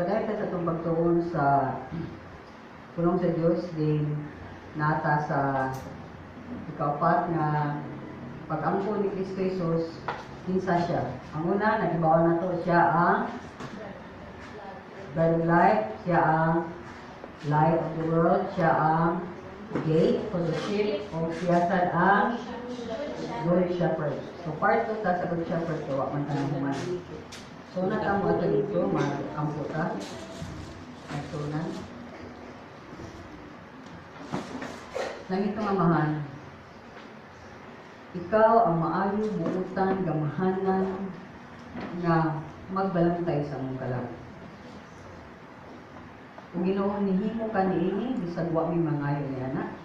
Padayon ta sa atong pagtuon sa pulong sa Dios din nata sa ikaupat nga pag-ampo ni Kristo Jesus, kinsa siya. Ang una, nagibaw nato, siya ang bread of life, siya ang light of the world, siya ang gate for the sheep, o siya sad ang good shepherd. So part 2 ta sa good shepherd, kay wa man ta nahuman. So na mo ato dito, mag-ampo ta. Nagtunan. Langit nga Amahan, ikaw ang maayo, buutan, gamahanan nga magbalantay sa among kalag. Ug Ginoo, nihimo ka niini bisag wa mi mangayo niana.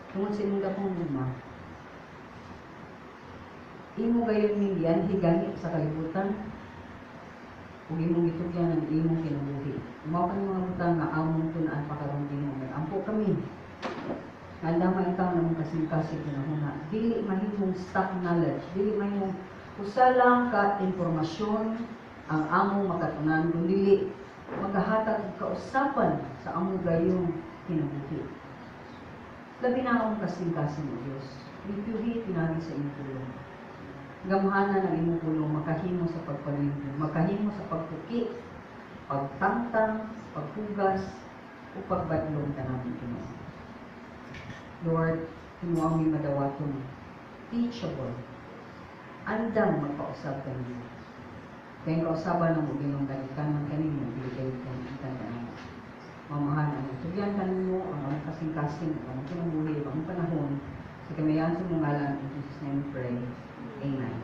Tungod sa imong dakong gugma. Imo gayon ming gianhi gani sa kalibutan ug imong gitugyan ang imong kinabuhi. Mao kani mga butang nga among tun-an pa karon, Ginoo. Nag-ampo kami. Andama ikaw namong kasing-kasing hunahuna. Dili mahimong stock knowledge, dili mahimong usa lang ka impormasyon ang among makatunan, kundi magahatag og kausapan sa among gayong kinabuhi. Labi na among kasing-kasing, O Diyos. Limpyuhi pinaagi sa imong pulong. Gamhanan ang imong pulong makahimo sa pagpalimpyo, makahimo sa pagpuki, pagtangtang, paghugas, o pagbadlong kanamong, Ginoo. Lord, himuang mi madawaton, teachable, andam magpausab kanimo. Kay ang kausaban ng Ginoo galikan man kanimo, dili kayo kan kanimo. Mamahan ang tugyan kanimo ang among kasing-kasing, ang among kinabuhi, ang among panahon, sa kamayan sa mong ngalan, in Jesus' name we pray. Amen.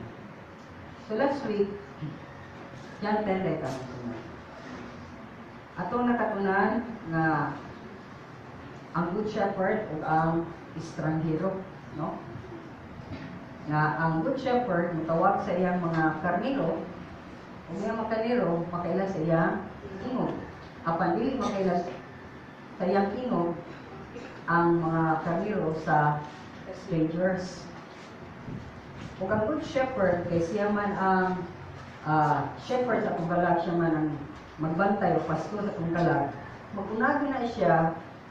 So last week, John 10 day kami sunod. Atong nakatunan nga ang good shepherd ug ang estranghero, no? Nga ang good shepherd mutawag sa iyang mga karnero, ug iyang mga karnero makaila sa iyang tingog. Apan dili makaila sa iyang tingog ang mga karnero sa strangers. Ug ang good shepherd kay siya man ang shepherd sa atong kalag, siya man ang magbantay o pastor sa atong kalag. Mag-unagi na siya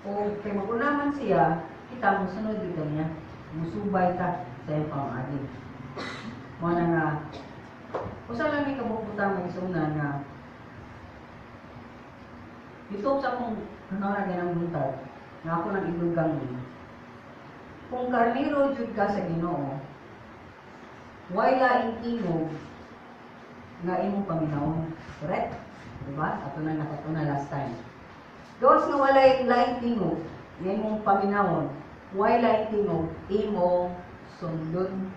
o kay mag-una man siya, kita mosunod gyud kaniya. Musubay ta sa iyang pamaagi. Mao na nga usa lang ni kabukbutang may isunan nga dito sa akong kanora ganang buntag nga ako nang idugang ni. Kung karnero jud ka sa Ginoo, way laing tingog nga imong paminawon. Correct? Diba? Ato na nakatuna last time. Gawas nga walay laing tingog nga imong paminawon, way laing tingog imong sundon.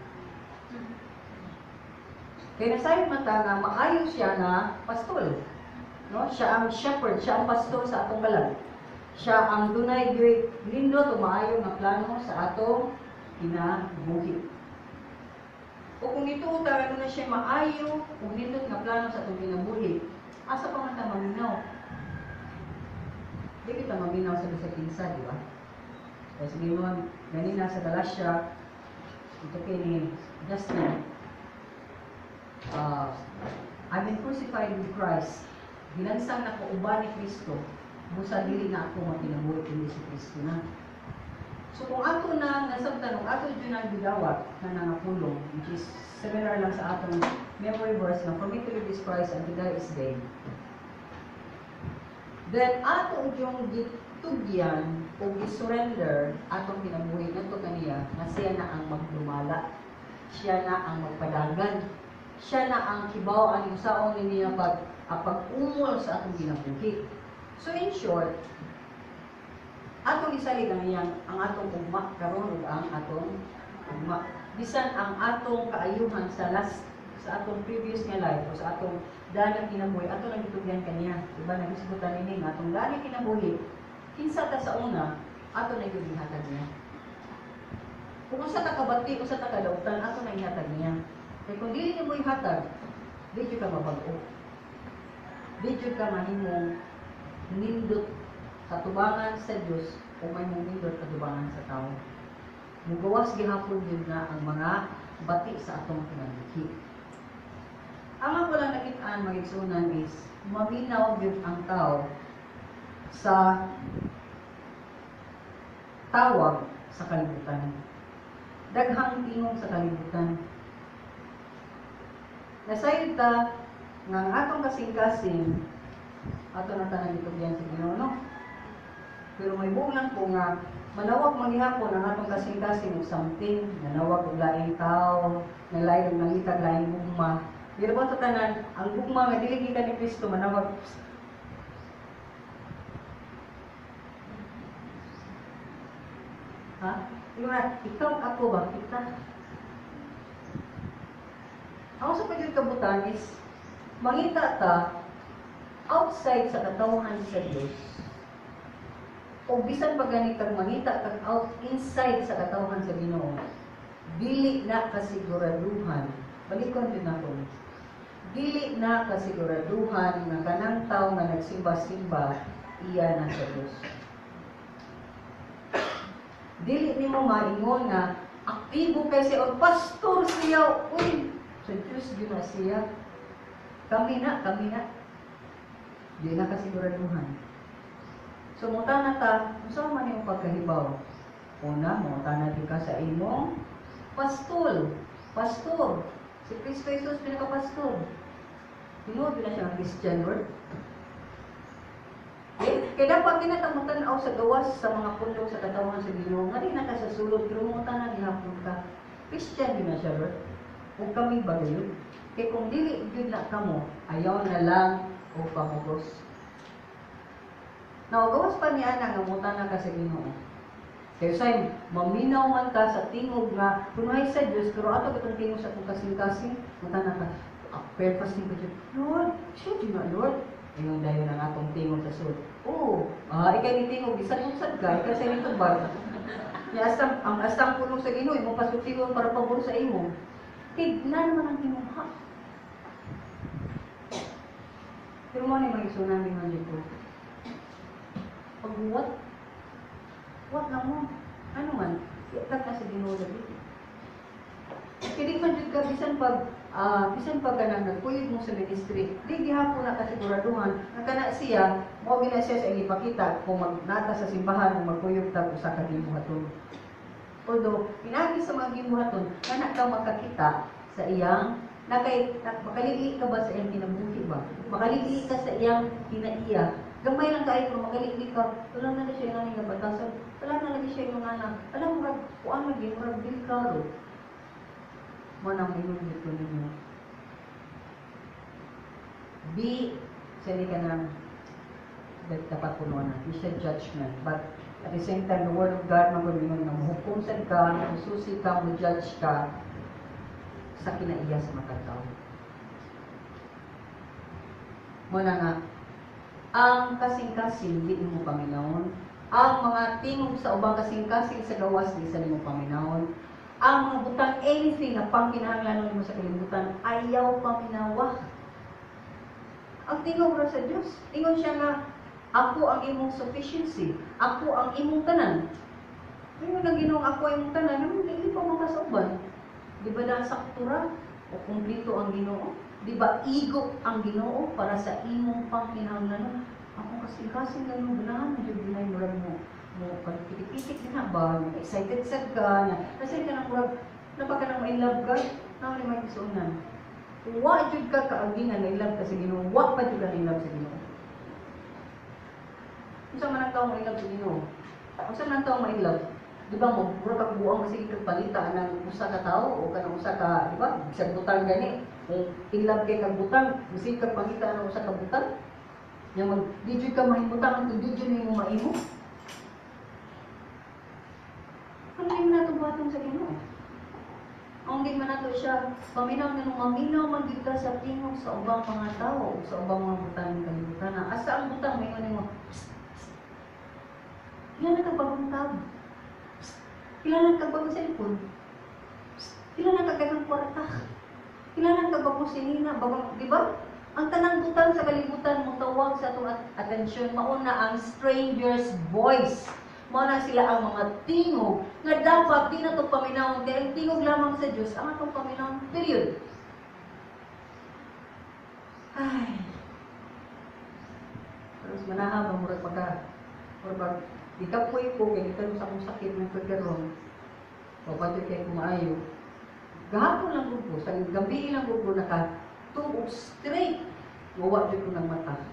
Kay nasayod man ta nga maayo siya nga pastol. No? Siya ang shepherd, siya ang pastor sa atong kalag. Siya ang dunay great nindot o maayo nga plano sa atong kinabuhi. O kung ito ta na siya maayo ug nindot nga plano sa atong kinabuhi, asa pa man ta maminaw? Di kita maminaw sa bisag kinsa, di ba? Kaya sige mo, ganina sa Galatia, ito kay ni Justin, I've been crucified with Christ. Gilansang nako uban ni Kristo, busa dili na ako makinabuhi kundi si Kristo na. So kung ato na nasabtan, kung ato dyan ang gidawat na nangapulong, which is similar lang sa atong memory verse na "For me to live is Christ and to die is gain." Then ato yung gitugyan o gisurrender atong kinabuhi ngadto kaniya nga siya na ang magdumala. Siya na ang magpadagan. Siya na ang kibaw ang usaon niya pag pag-umol sa atong kinabuhi. So in short, atong isalig ang iyang ang atong ugma karon ug ang atong ugma. Bisan ang atong kaayuhan sa last sa atong previous nga life o sa atong daan nga kinabuhi, ato nang gitugyan kaniya. Diba nagisgutan nini nga atong daan nga kinabuhi, kinsa ta sa una, ato na gyud gihatag niya. Kung usa ta kabati, usa ta kadautan, ato na ihatag niya. Kay kung dili nimo ihatag, di jud ka mabag-o. Di jud ka mahimong nindot sa tubangan sa Dios o mahimong nindot sa tubangan sa tao. Mugawas gihapon yun na ang mga bati sa atong kinabuhi. Ang ako lang nakitaan, mga igsuonan, is maminaw gyud ang tao sa tawag sa kalibutan. Daghang tingog sa kalibutan. Nasayod ta nga ang atong kasing-kasing ato na tanan gitugyan sa Ginoo, no? Pero may buong lang ko nga manawag manghihapon ang atong kasing-kasing og something, nanawag og laing tao, nalain og nangitag laing gugma. Pero ba sa tanan, ang gugma nga dili gikan ni Kristo manawag. Ha? Yung na, ikaw ako ba? Kita. Ang sa pagyud kabutan is, mangita ta outside sa katawhan sa Dios. O bisan pa gani kag mangita kag out inside sa katawhan sa Ginoo, dili na kasiguraduhan. Balikon din ako. Dili na kasiguraduhan nga kanang tawo nga nagsimba-simba iya na sa Dios. Dili nimo maingon nga aktibo kay siya o pastor siya, uy, sa Dios gyud na siya. Kami na, kami na. Di na kasiguraduhan. So, mutana ta, unsa man imong pagkahibaw? Una, mutana gyud ka sa imong pastol. Pastor. Si Kristo Jesus, pinakapastor. Tinuod na siya ang Christian, Lord. Okay? Kaya dapat tinatamutan-aw sa gawas sa mga pundok sa katawan sa Ginoo. Nga di na ka sa sulod, pero mutana gihapon ka. Christian yun na siya, Lord. Ug kami ba gayud? Kay kung dili gyud na kamo, ayaw na lang o pamugos. Nawagawas pa niya na nga mutana ka sa Ginoo. Kay usay maminaw man ka sa tingog nga kunuhay sa Dios, pero ato kitong tingog sa atong kasing-kasing, mutana ka, prayer fasting ko dyan. Lord, siya dyan na, Lord. Ingon dayon ang atong tingog sa sulod. Oo, ikay ni tingog, bisan usad ka, ikay sa nitong bar. Nya asang, ang asang pulong sa Ginoo, imong pasultigon para pabor sa imo. Kay na naman ang tinguha. Pero mo ni mga namin man dito. Paghuwat, huwat lang mo. Ano man, iatag ka sa Ginoo lagi. Kaya di man jud ka bisan pag kanang nagkuyog mo sa ministry, di gihapon na kasiguraduhan nga kana siya, mao gina siya sa ipakita kung magnata sa simbahan o magkuyog ta usa ka gibuhaton. Although, pinaagi sa mga gibuhaton, kana ka makakita sa iyang nakay makalili ka ba sa iyang kinabuhi ba? Makalili ka sa iyang kinaiya. Gamay lang kaayo pero makalili ka. Wala na siya nga nga batasan. Wala na lagi siya nga na. Alam mo rag kuan lagi murag dili klaro. Mo nang ingon dito ninyo. Be sa ka na dapat puno na. Be sa judgment. But at the same time, the word of God magud ingon nga mohukom sad ka, mususi ka, mo judge ka sa kinaiya sa matag tawo. Mo na nga ang kasing-kasing di mo paminawon, ang mga tingog sa ubang kasing-kasing sa gawas di sa nimo paminawon, ang mga butang anything na pangkinahanglan nimo sa kalibutan ayaw paminawa. Ang tingog ra sa Dios, ingon siya nga ako ang imong sufficiency, ako ang imong tanan. Ingon ang Ginoo ako ang imong tanan, ano dili pa makasauban. Di ba na sakto ra o kumpleto ang Ginoo? Di ba igo ang Ginoo para sa imong pangkinahanglanon? Ako kasing-kasing ganun, ganahan mo jud ginay murag mo mo pitik-pitik din na ba? Excited sad ka, na kasi ka nang murag napaka nang ma-in love ka, na ni may kisuonan. Wa jud ka kaagingan na in love ka sa Ginoo, wa pa jud ka na in love sa Ginoo. Unsa man ang tawo ma-in love sa Ginoo? Unsa man ang tawo ma-in love? Di ba mo, mura kag buang kasi kag palita ng usa ka tawo o kanang usa ka, di ba? Bisag butang gani. Kung in love kay kag butang, bisag kag pangita ng usa ka butang. Nya mag di jud ka mahimutang kung di jud nimo maimo. Ano yung nato buhaton sa Ginoo? Ang di man nato siya paminaw nga nung maminaw man gyud ka sa tingog sa ubang mga tawo o sa ubang mga butang ng kalibutan. Asa ang butang maingon nimo? Kilala ka bagong tab. Kilala ka bagong cellphone. Kilala ka daghang kwarta. Kilala ka bagong sinina, bagong, di ba? Ang tanang butang sa kalibutan mo tawag sa atong atensyon, mauna ang stranger's voice. Mauna sila ang mga tingog nga dapat di na ito paminawon. Kaya ang tingog lamang sa Diyos, ang atong paminawon, period. Ay. Pero sa manaha ba, murag pagka, murag pag, ikapoy ko, kay gikan sa akong sakit ng pagkaroon, o kay kumaayo, gahapon lang ko, sa gabi lang ko, naka tuog straight, mawa jud ko ng mata.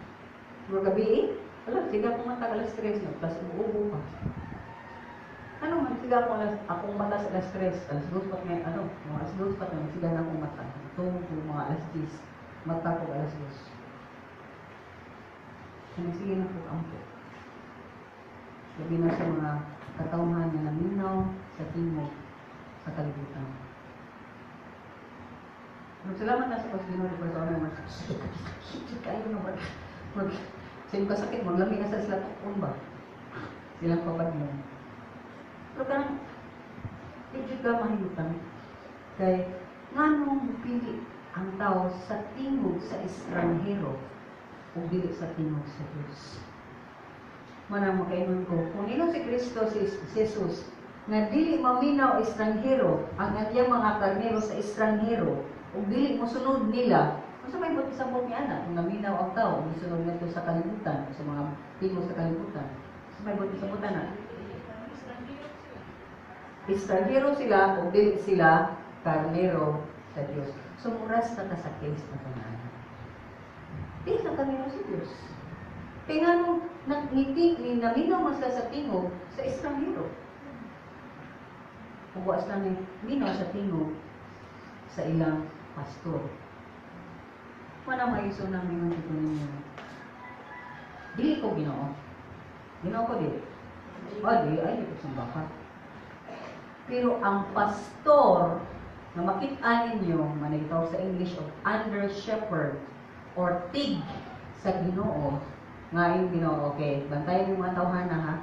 Murag gabi eh, wala, siga akong mata alas 3, no? Plus umuubo pa. Ano man, siga ako alas, akong mata sa alas 3, alas 2 pa may, ano, mga alas 2 pa may, siga na akong mata. Tuog ko mga alas 10, mata ko alas 2. Kaya sige na po ampo. Labi na sa mga katawhan nga naminaw sa tingog sa kalibutan. Magsalamat na sa Pagkino di sa una mag kayo na mag mag sa kasakit maglami na sa sila tukon ba silang papadlong. Pero kanang di ka mahimutang kay nganong mupili ang tao sa tingog sa estranghero ug dili sa tingog sa Dios. Manang makaingon ko, kung ingon si Kristo si Jesus nga dili maminaw estranghero ang iyang mga karnero sa estranghero ug dili mosunod nila, unsa may buot isabot ni ana kung naminaw ang tao ug gisunod ngadto sa kalibutan, sa mga tingog sa kalibutan? Unsa may buot isabot ana? Estranghero sila ug dili sila karnero sa Dios. So muras na ka sa case na tanan. Di na karnero si Dios. Kaya nga nung nagnitik ni naminaw man sila sa tingog sa estranghero. Ug wa sila minaw sa tingog sa ilang pastor. Wala maiso na mingon dito ninyo. Dili ko Ginoo. Ginoo ko dili. Ah, di ay di ko samba ka. Pero ang pastor na makit-an ninyo, managitawag sa English of under shepherd or tig sa Ginoo, nga yung Ginoo, okay, bantayan yung mga tawhan na ha.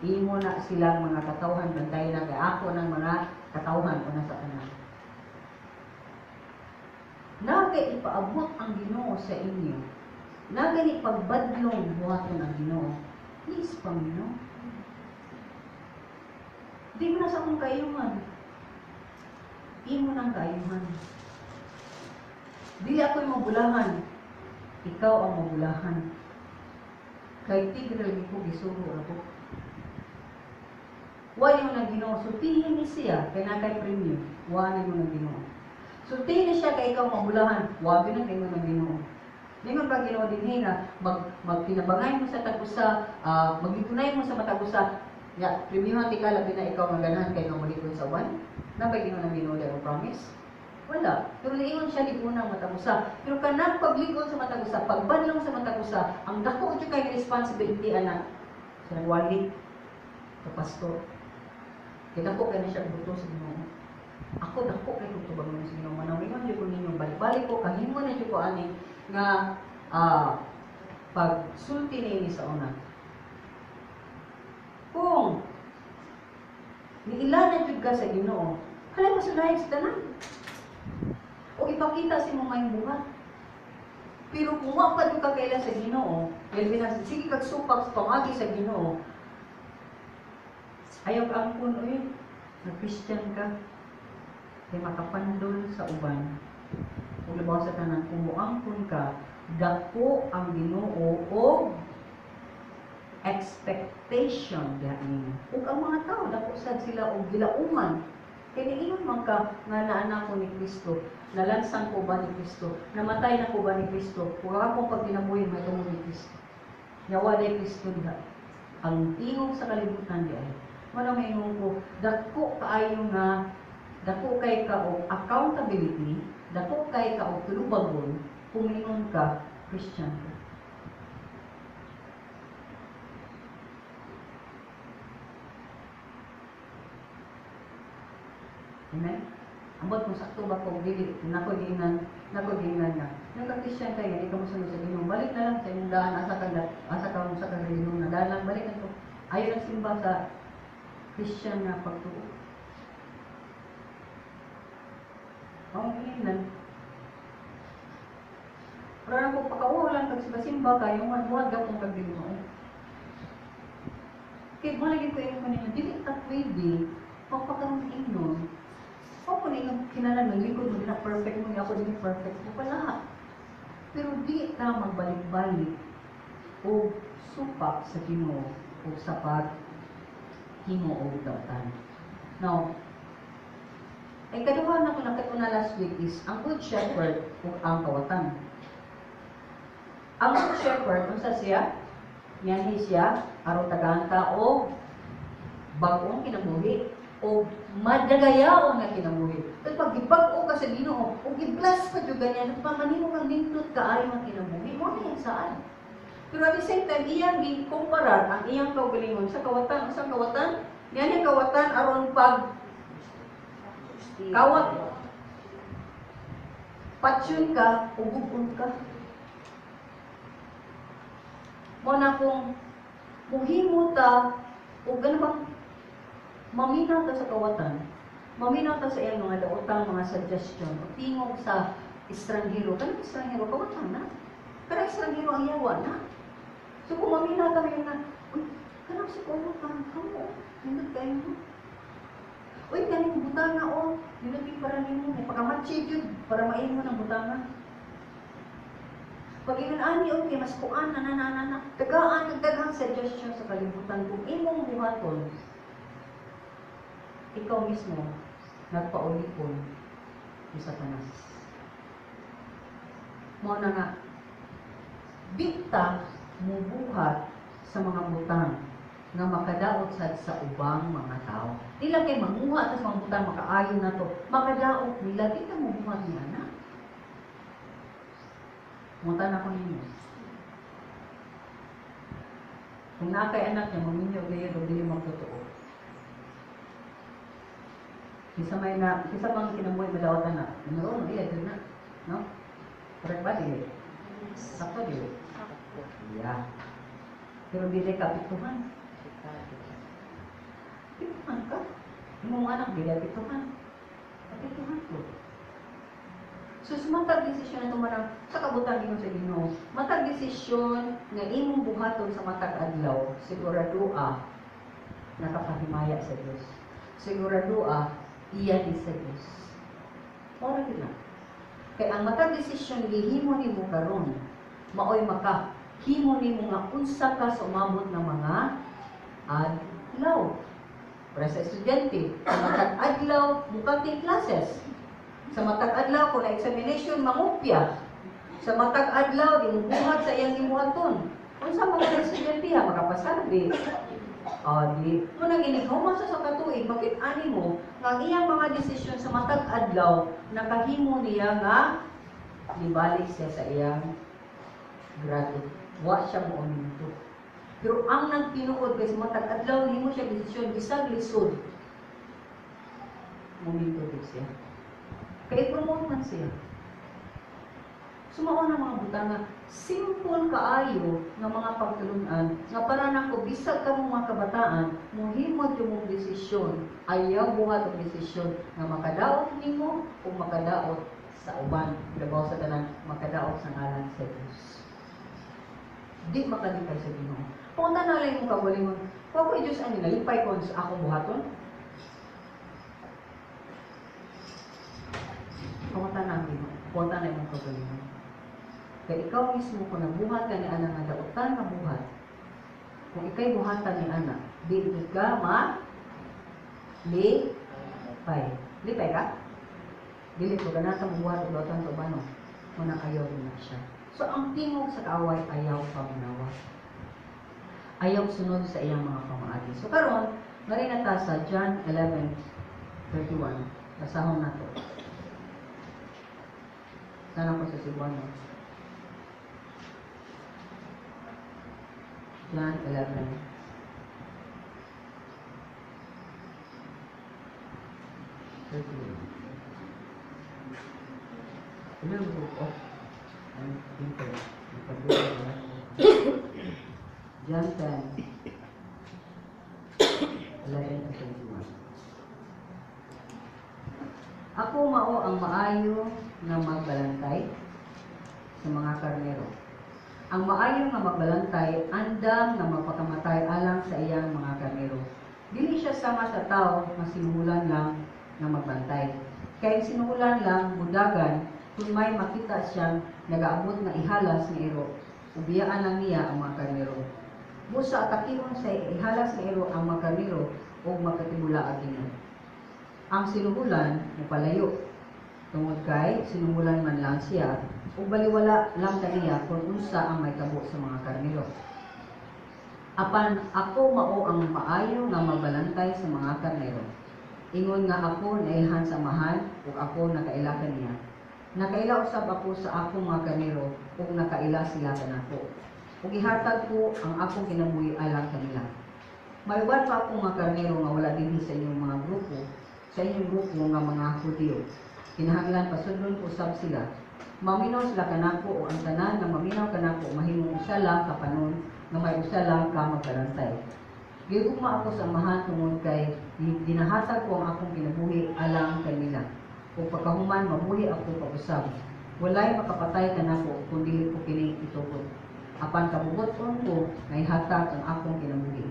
Imo na silang mga katawhan, bantayan na kay ako ng mga katawhan una sa tanan. Naga ipaabot ang Ginoo sa inyo. Naga ni pagbadlong buhaton ang Ginoo. Please, Panginoon. Di mo na sa akong kaayuhan. Imo nang kaayuhan. Dili ako'y mabulahan. Ikaw ang mabulahan. Kay tigre lagi ko gisugo ako. Wa yung nang Ginoo, sultihin ni siya kay naa kay premyo. Wa na yung nang Ginoo. Sultihin ni siya kay ikaw mabulahan. Wa gyud nang ingon ng Ginoo. Ningon ba Ginoo dinhi nga magkinabangay mo sa tag-usa, maglitunay mo sa matag usa, ya premyohan ti ka labi na ikaw maganahan kay nga molikon sa uban? Nabay ingon ang Ginoo ang promise? Wala. Pero niingon siya ligon ang matag usa. Pero kanang pagligon sa matag usa, pagbadlong sa matag usa, ang dako jud kay responsibility ana sa wali sa pastor. Kay dako kay na siya buto sa Ginoo. Ako dako kay kung tubag sa Ginoo. Manawingon jud ko ninyo, balik-balik ko kahimo na jud ko ani nga pagsulti niini sa una. Kung niila na jud ka sa Ginoo, hala masunahin sa tanan. O ipakita sa imong maayong buhat. Pero kung wa pa jud ka kaila sa Ginoo, labi na sige kag supak sa pangagi sa Ginoo, ayaw ka angkon oy, na Christian ka, kay makapandol sa uban. Ug labaw sa tanan, kung moangkon ka, dako ang Ginoo og expectation diha nimo. Ug ang mga tao dako sad sila og gilauman. Kay niingon man ka nga naa ko ni Kristo, nalansang ko ba ni Kristo, namatay na ko ba ni Kristo, ug akong pagkinabuhi may tungod ni Kristo. Nya wa day Kristo diha. Ang tingog sa kalibutan di ay. Wala may ingon ko, dako kaayo nga dako kay ka og accountability, dako kay ka og tulubagon kung ingon ka Christian ka. Amen? Ambot kung sakto ba kung dili, nako giingnan nga. Nang ka Christian kayo, hindi ka mosunod sa Ginoo, balik na lang sa imong daan, asa ka mo sa kang relihiyon na daan lang, balik na to. Ayaw lang simba sa Christian nga pagtuo. Ang giingnan. Pero na kung pakauho lang kag simba-simba kayo, man buhat gapon kag dili mo. Kay mo lagi ko ingon ninyo, dili ta pwede pagpakaroon ingnon. Ako na yung kinalan ng lingkod mo, di na perfect mo, ako din perfect mo pala. Pero di ta magbalik-balik o supak sa Ginoo o sa pag himo og dautan. Now, ay kaduha na ko nakatuna last week is ang Good Shepherd ug ang kawatan. Ang Good Shepherd, unsa siya? Nianhi siya aron tagaan ta og bag-ong kinabuhi o madagayaon nga kinabuhi. Pero pag gibag-o ka sa Ginoo, o gi-bless pa jud ganyan, pamanimo kang nindot kaayo nga kinabuhi, mo na yan saan. Pero at the same time, iyang gikumparar ang iyang kaugalingon sa kawatan. Unsang kawatan? Yan yung kawatan aron pag kawat. Patsyon ka, ugubon ka. Mo na kung muhimo ta, o gano bang maminaw ta sa kawatan, maminaw ta sa iyang mga daotang, mga suggestion, o tingog sa estranghero. Kanang estranghero, kawatan na. Kanang estranghero ang yawa na. So kung maminaw ta ngayon na, uy, kanang si kawatan, kamo, nindot kayo mo. Uy, kaning butanga, oh, nindot yung para nimo, may pakamatchi yun, para maimo ng butanga. Pag ingon ani, okay, mas kuan, na, na, na, na, na. Tagaan, nagdaghang suggestion sa kalibutan kung imong buhaton, ikaw mismo, nagpaulipon ni Satanas. Mao na nga, di ta mubuhat sa mga butang nga makadaot sad sa ubang mga tao. Di lang kay manguha ta sa mga butang makaayo na to, makadaot nila, di ta mubuhat ni ana. Munta na ko ninyo. Kung naa kay anak niya, maminyo gayon o dili magtotoo. Kisa may na, kisa bang kinabuhi madawat anak? Numero uno, iya, dyan na. No? Correct ba, dili? Sakto, dili? Yeah. Pero dili ka pituhan. Pituhan ka. Imong anak, dili pituhan. Pituhan ko. So, sa matag desisyon na tumanang sa kabutan nimo sa Ginoo, matag desisyon nga imong buhaton sa matag adlaw, siguradoa nakapahimaya sa Dios. Siguradoa iya ni sa Dios. Ora gyud na. Kay ang matag desisyon gihimo nimo karon, maoy maka himo nimo nga unsa ka sa umabot ng mga adlaw. Para sa estudyante, sa matag adlaw mukating classes. Sa matag adlaw kung na examination mangupya. Sa matag adlaw di mubuhat sa iyang gibuhaton. Unsa man ang estudyante ha makapasar di. Oh, di mo nang inig human sa katuig makit-ani mo nga ang iyang mga desisyon sa matag adlaw nakahimo niya nga nibalik siya sa iyang grado. Wa siya mo-aumento. Pero ang nagtinuod kay sa matag adlaw nimo siya desisyon bisag lisod. Momento gid siya. Kay promote man siya. Sumao na mga butang nga simple kaayo nga mga pagtulunan nga para nako bisag kamo mga kabataan mohimod yung mong desisyon, ayaw buhat og desisyon nga makadaot nimo o makadaot sa uban, labaw sa tanan makadaot sa ngalan sa Dios. Di makalipay sa Ginoo. Kung na lang imong kaugalingon, wa ko Dios ang nalipay kon sa akong buhaton. Kumuta na ang Ginoo, kumuta na imong kaugalingon. Kay ikaw mismo kung nabuhat ka ni ana nga dautan nga buhat, kung ikay buhatan ni ana, di gid ka ma lipay. Lipay ka? Dili ko ganahan sa buhat og dautan sa ubano. Muna ayaw din na siya. So ang tingog sa kaaway ayaw paminawa. Ayaw sunod sa iyang mga pamaagi. So karon, ngari na ta sa John 11:31. Basahon nato. Sana ko sa Cebuano. John 11. 31. Ano yung book of? Ang printer. John 10:11-21. Ako mao ang maayo nga magbalantay sa mga karnero. Ang maayo nga magbalantay andam nga magpakamatay alang sa iyang mga karnero. Dili siya sama sa tao nga sinuhulan lang nga magbantay. Kay sinuhulan lang mudagan Kung may makita siyang nagaabot nga ihalas nga iro, ubiyaan lang niya ang mga karnero. Busa atakihon sa ihalas nga iro ang mga karnero ug makatibula kini. Ang sinuhulan mopalayo tungod kay sinuhulan man lang siya ug baliwala lang kaniya kung unsa ang mahitabo sa mga karnero. Apan ako mao ang maayo nga magbalantay sa mga karnero. Ingon nga ako nailhan sa Amahan ug ako nakaila kaniya. Nakaila usab ako sa akong mga karnero ug nakaila sila kanako. Ug gihatag ko ang akong kinabuhi alang kanila. May uban pa akong mga karnero nga wala dinhi sa inyong mga grupo, sa inyong grupo nga mga Hudiyo. Kinahanglan pasudlon ko usab sila. Maminaw sila kanako ug ang tanan nga maminaw kanako mahimong usa lang ka panon nga may usa lang ka magbalantay. Gihugma ako sa Amahan tungod kay ginahatag ko ang akong kinabuhi alang kanila. Ug pagkahuman mabuhi ako pag-usab. Walay makapatay kanako kung dili ko kini itukod. Apan kabuoton ko nga ihatag ang akong kinabuhi.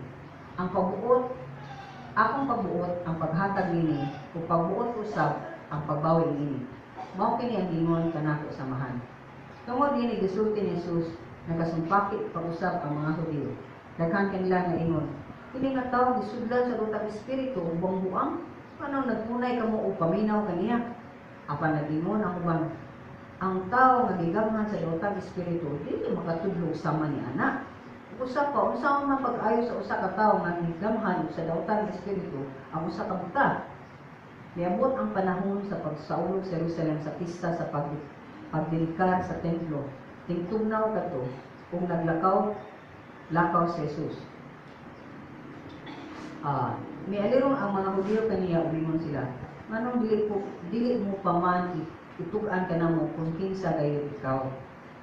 Ang pagbuot, akong pagbuot ang paghatag nini ug pagbuot usab ang pagbawi niini. Mao kini ang giingon kanako sa Amahan. Tungod niini gisulti ni Jesus, nagasumpakit pag-usab ang mga Hudiyo. Daghan kanila nga ingon, "Kini nga tawo gisudlan sa dawtang espiritu ug buang-buang, nganong nagpunay kamo og paminaw kaniya?" Apan nag-ingon ang uban, "Ang tawo nga gigamhan sa dawtang espiritu dili makatudlo sama ni ana. Ug usa pa, unsa man pag-ayo sa usa ka tawo nga gigamhan sa dawtang espiritu ang usa ka buta?" Niabot ang panahon sa pagsaulog sa Jerusalem sa pista sa pagdedikar sa templo. Tingtugnaw kadto ug naglakaw lakaw si Jesus. Mialirong ang mga Hudiyo kaniya ug miingon sila, "Nganong dili mo pa man itug-an kanamo kung kinsa gayud ikaw?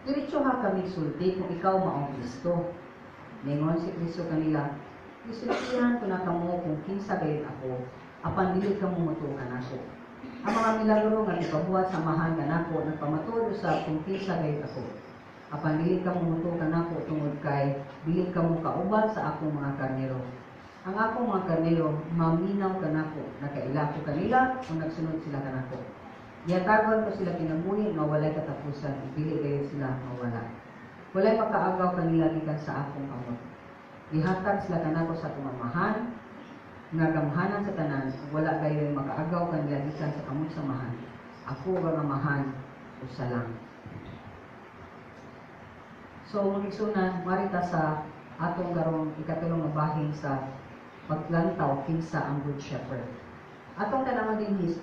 Diretso ha kami sulti kung ikaw maong Kristo." Ningon si Kristo kanila, "Gisultihan ko na kamo kung kinsa gayud ako, apan dili kamo motuo kanako. Ang mga milagro nga gipabuhat sa Amahan kanako nagpamatuod usab kung kinsa gayud ako. Apan dili kamo motuo kanako tungod kay dili kamo kauban sa akong mga karnero. Ang akong mga karnero maminaw kanako, nakaila ko kanila ug nagsunod sila kanako. Gihatagan ko sila kinabuhi nga walay katapusan, ug dili gayud sila mawala. Walay makaagaw kanila gikan sa akong kamot. Gihatag sila kanako sa akong Amahan, nga gamhanan sa tanan, ug wala gayoy makaagaw kanila gikan sa kamot sa Amahan. Ako ug ang Amahan usa lang." So, mga igsuonan, marita sa atong karong ikatulong nga bahin sa paglantaw kinsa ang Good Shepherd. Atong tan-awon dinhi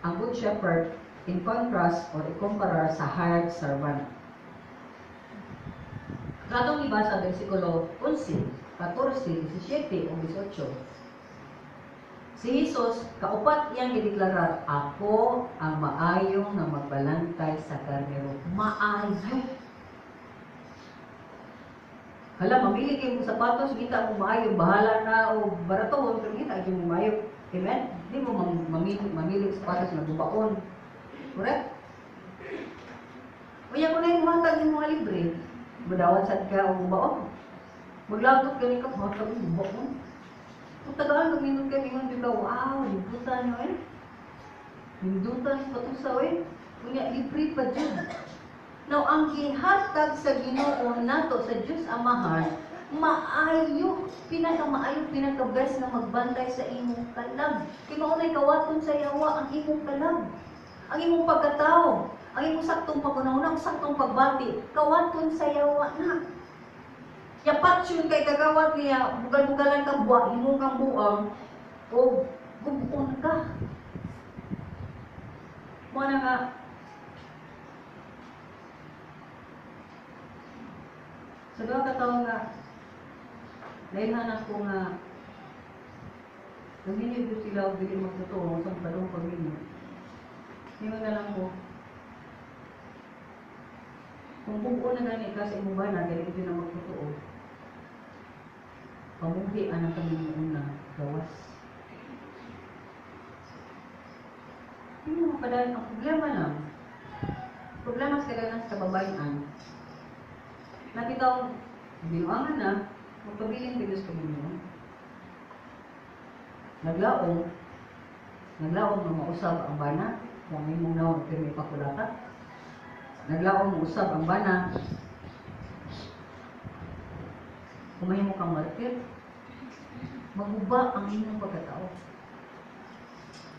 ang Good Shepherd in contrast or ikumpara sa hired servant. Sa atong ibasa bersikulo 11, 14, 17 ug 18. Si Jesus, kaupat iyang gideklarar, "Ako ang maayo nga magbalantay sa karnero." Maayo. Hala, mamili kay mo sapatos, ngita mo maayo, bahala na o baratohon, pero ngita gyud mo maayo. Amen? Di mo mamili og sapatos nga gubaon. Correct? Unya kung na muhatag nimo nga libre, mudawat sad ka og gubaon. Maglagot gani ka, hatag mo gubaon. Kung tagaan kag nindot kay mingon ka, "Wow, nindutan nyo eh. Nindutan yung patusaw eh." Unya libre pa jud. Now, ang gihatag sa Ginoo nato sa Dios Amahan, maayo, pinakamaayo, pinaka-best nga magbantay sa imong kalag. Kay mao nay kawaton sa yawa ang imong kalag. Ang imong pagkatao, ang imong saktong pag-unahuna, ang saktong pagbati, kawaton sa yawa na. Yapatsyon kay kagawat niya, bugal-bugalan ka, buwa, imong kang buang, o gubuon ka. Mao na nga, sa duha ka tawo nga nailhan ako nga naminyo gyud sila og dili magtotoo sa padung pagminyo. Ningon na lang ko, kung buo na gani ka sa imong bana, dili gyud na magtotoo. Pamuhi anang kami una gawas. Hindi mo mapadayon ang problema lang. Problema sa kailangan sa kababayan. Nakita ko, binuangan na, magpabilin kay Diyos kami. Naglaong, naglaong nga mausab ang bana, kung imong nawong pirmi pakulata. Naglaom mo usab ang bana. Kung mahimo kang martir, maguba ang imong pagkatao.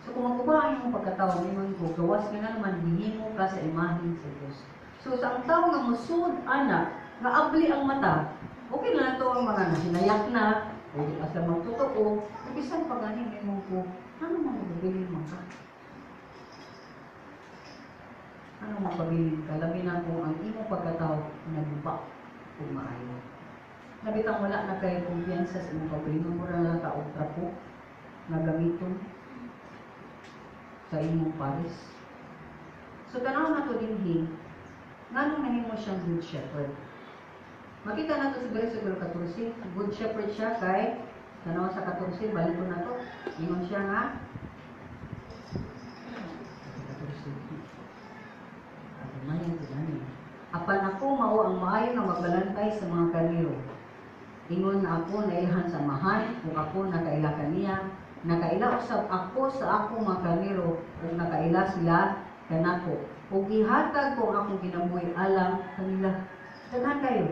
So kung maguba ang imong pagkatao, ingon ko, gawas ka na naman, gihimo ka sa imahen sa Dios. So sa ang tao nga musud ana, nga abli ang mata, okay na to ang mga hinayak na, pwede pa sa magtotoo, bisan pa gani ingon ko, ano man magabilin man ka? Ano magpabilin ka? Labi na kung ang imong pagkatao naguba kung maayo. Nabitang wala na kay kumpiyansa sa imong kaugalingon, mura na lang ka og trapo nga gamiton sa imong pares. So tanaw na to dinhi, nganong nahimo siyang good shepherd? Makita nato sa versikulo 14, good shepherd siya kay tanaw sa 14, balik ko na to. Ingon siya nga 14. Apan ako mao ang maayo nga magbalantay sa mga karnero. Ingon na ako nailhan sa Amahan, ug ako nakaila kaniya, nakaila usab ako sa akong mga karnero, ug nakaila sila kanako. Ug gihatag ko ang akong kinabuhi alang kanila. Daghan kayo.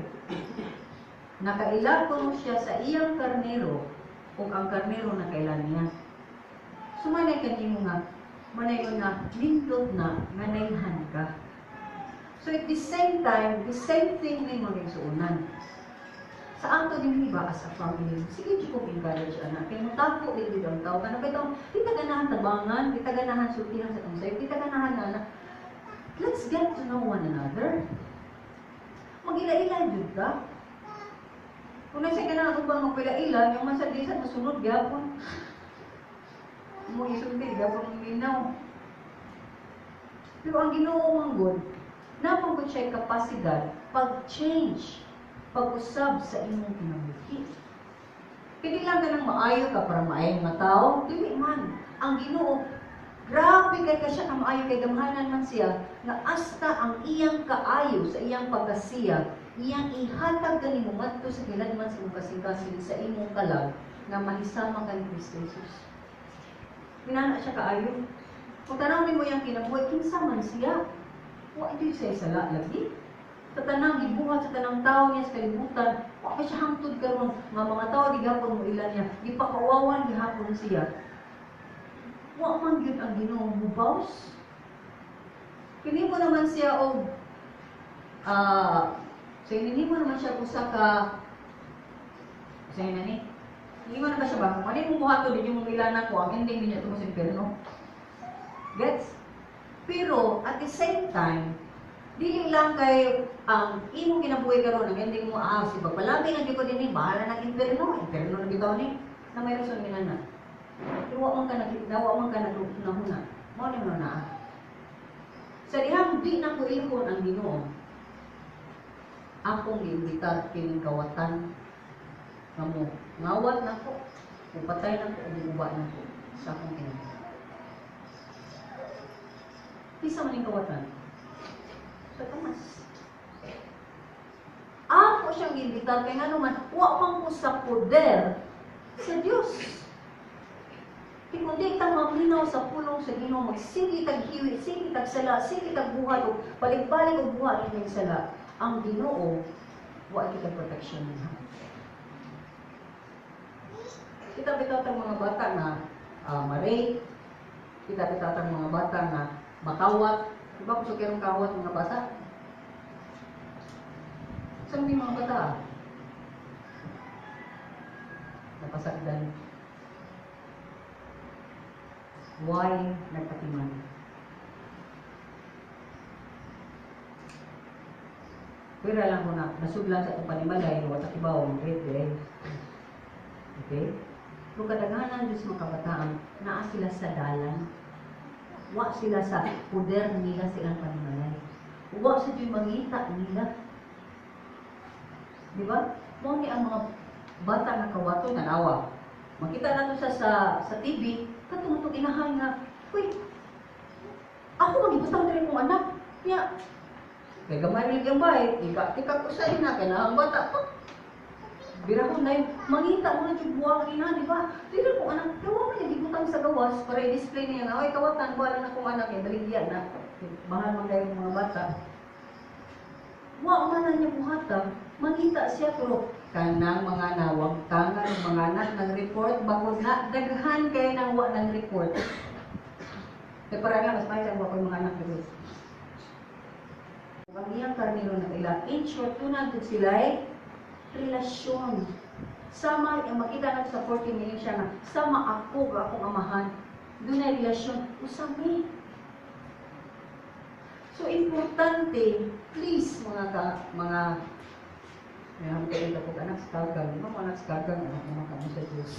Nakaila kuno siya sa iyang karnero, ug ang karnero nakaila niya. Sumanay kanimo nga, manay ko nga nindot na nga nailhan ka. So at the same time, the same thing ni mo suunan. Sa ato din ba as a family, sige jud ko encourage ana kay mutako din jud ang tao kana bitaw di ta ganahan tabangan, di ta ganahan sultihan sa atong sayo, di ta ganahan na let's get to know one another. Magila-ila jud ka. Kung nasa ganahan ubang magpila-ila, yung man sa disan masunod gyapon. Mo isulti gyapon minaw. Pero ang Ginoo man gud, napang gud siya kapasidad pag-change, pag-usab sa imong kinabuhi. Pili lang ka ng maayo ka para maayo nga tao, dili man. Ang Ginoo, grabe kay ka siya kamaayo kay gamhanan man siya nga hasta ang iyang kaayo sa iyang pagkasiya, iyang ihatag kanimo ngadto sa kiladman sa imong kasing-kasing sa imong kalag nga mahisama ka ni Kristo Jesus. Minana siya kaayo. Kung tanaw nimo iyang kinabuhi, kinsa man siya? Wa gyud siya sala lagi. Sa tanang gibuhat sa tanang tao niya sa kalibutan, wa pa siya hangtod karon nga mga tao gihapon mo ila niya, gipakawawan gihapon siya. Wa man gyud ang Ginoo mubaws. Kini mo naman siya og sa inini mo naman siya usa ka sa inani. Hindi mo na ba siya ba? Kung ano yung buhato, di mo ila na ko, ang ending niya ito sa impyerno. Gets? Pero, at the same time, dili lang kay ang imong kinabuhi karon ang ending mo, si pagpalami nga ko dinhi, bahala nang impyerno, impyerno na bitaw ni, na may rason minana. Pero wa man ka nahuna. Mao ni mo naa. Sa dihang di na ko ilhon ang Ginoo, akong giimbitar kining kawatan kamo ngawat nako, upatay nako, uguba nako sa akong kinabuhi. Isa man ning kawatan. Sa tamas. Ako siyang giimbitar kay ngano man wa man ko sa poder sa Dios. Kung di ta maminaw sa pulong sa Ginoo, magsige tag hiwi, sige tag sala, sige tag buhat og balik-balik og buhat ining sala, ang Ginoo wa kita protection niya. Kita bitaw tang mga bata nga ma-rape, kita bitaw tang mga bata nga makawat. Diba kung sukirong kawat mga bata? Saan may mga bata? Napasakdan. Why nagpatiman? Pero lang ko na, nasudlan sa itong panimalay, wala kibaw, rape eh. Okay? Pero kadaghanan Diyos mga kabataan, naa sila sa dalan. Wa sila sa poder nila silang panimalay. Wa sa Diyos mangita nila. Di ba? Mao ni ang mga bata na kawato, tanawa. Makita nato siya sa TV, katong itong inahan nga, uy, ako magibutang diri kong anak. Niya, kay gamay rin yung bahay, ika ko sa ina, kay na ang bata pa. Birahon na yun, mangita mo na yung buwang ina, di ba? Dili kong anak, gawa mo niya, gibutang sa gawas para i-display niya nga, oy, kawatan, buwan na kong anak, eh, baligya na. Mahal man kayo mga bata. Wa man na niya buhata, mangita siya, pero kanang mga nawagtangan ng mga anak ng report bagod na daghan kay nang wa ng report. Kaya para nga mas may wa ko mga anak dito. Ang iyang karnero na ila. In short, tunay sila ay relasyon. Sama, ang makita nato sa 14 minutes siya nga, sama ako ga akong amahan. Doon ay relasyon. Usami. So, importante, please, mga ka, mga meron kayo ka po anak sa kagang, di ba mo anak sa kagang, anak naman kamo sa Diyos.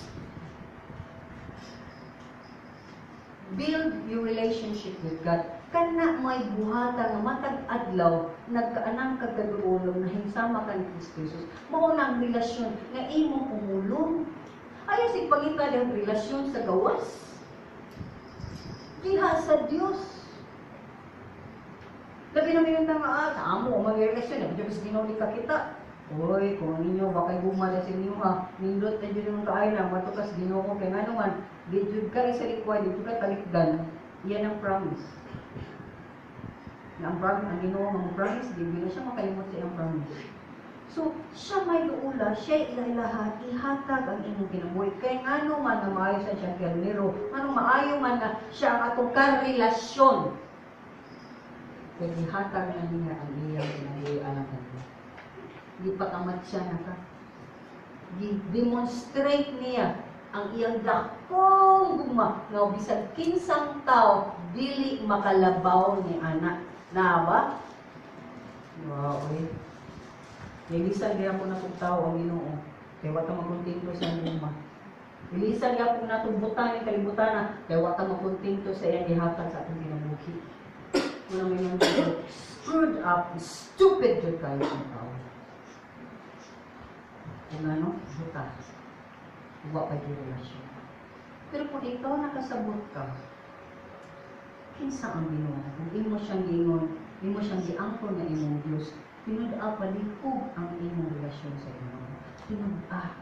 Build your relationship with God. Kana may buhata nga matag adlaw nagkaanang kagkaduolong nahingsama ka ni Kristo Jesus. Mao na ang relasyon nga imong umulong. Ayaw sig pangita ang relasyon sa gawas. Diha sa Dios. Labi na may nga sa amo mga relasyon, abi sa Ginoo ni kakita. Oy, kung ninyo ba kay gumala sa inyo ha, nindot na jud yung kaayo na matukas Ginoo kay ngano man, di jud ka isalikway, di jud ka talikdan. Iyan ang promise. Na ang promise, ang Ginoo nga promise, di na siya makalimot sa iyang promise. So, siya may duula, siya ilahilaha, ihatag ang imong kinabuhi. Kay ngano man nga maayo sa siyang karnero, ngano maayo man na siya ang atong karelasyon. Kay ihatag na niya ang iyang kinabuhi alang kanila. Gipakamat siya na ka. Gi-demonstrate niya ang iyang dakong gugma nga bisan kinsang tao dili makalabaw ni ana. Na ba? Wow, oy. Ilisan gyapon natong tao ang Ginoo. Kay wa ta makontento sa gugma. Ilisan gyapon natong butan ning kalibutan na kay wa ta makontento sa iyang gihatag sa atong kinabuhi. Muna may nang screwed up, stupid jud kayo ang tao. Kung ano, buta. Wa pa yung relasyon. Pero kung ikaw nakasabot ka, kinsa ang Ginoo? Kung imo siyang giingon, imo siyang giangkon nga imong Dios, tinud-a palihog ang imong relasyon sa Ginoo. Tinud-a.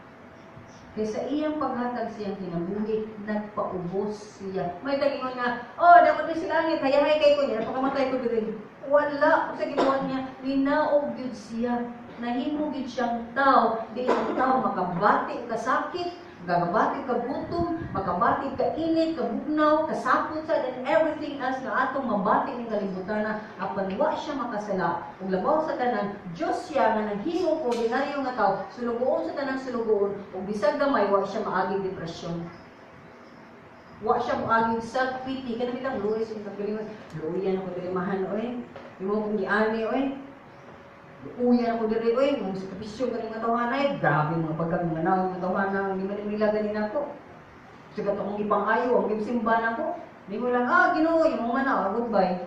Kay sa iyang paghatag siyang kinabuhi, nagpaubos siya. May tagingon nga, "Oh, dapat ni sa langit, hayahay kay ko, niya, pakamatay ko diri." Wala, sa gibuhat niya, ninaog gyud siya. Nahimo gyud siyang tao, di ang tao makabati kasakit, makabati ka gutom, makabati ka init, kabugnaw, kasapot sa and everything else nga atong mabati ning kalibutan na apan wa siya makasala. Ug labaw sa tanan, Dios siya nga naghimo ordinaryo nga tao, sulugoon sa tanang sulugoon, ug bisag gamay wa siya maagi depresyon. Wa siya moagi self-pity. Kana bitang luoy sa kagalingon. Luoyan ako diri mahan oy. Imo kong giani oy. Luoyan ako diri oy, mong sakripisyo kaning nga tawhanay. Grabe mga pagkang mga naong nga tawhana, di man nila ganin ako. Sigat akong ipang-ayo, ang gimsimba nako. Di mo lang, Ginoo, yung mga na, goodbye.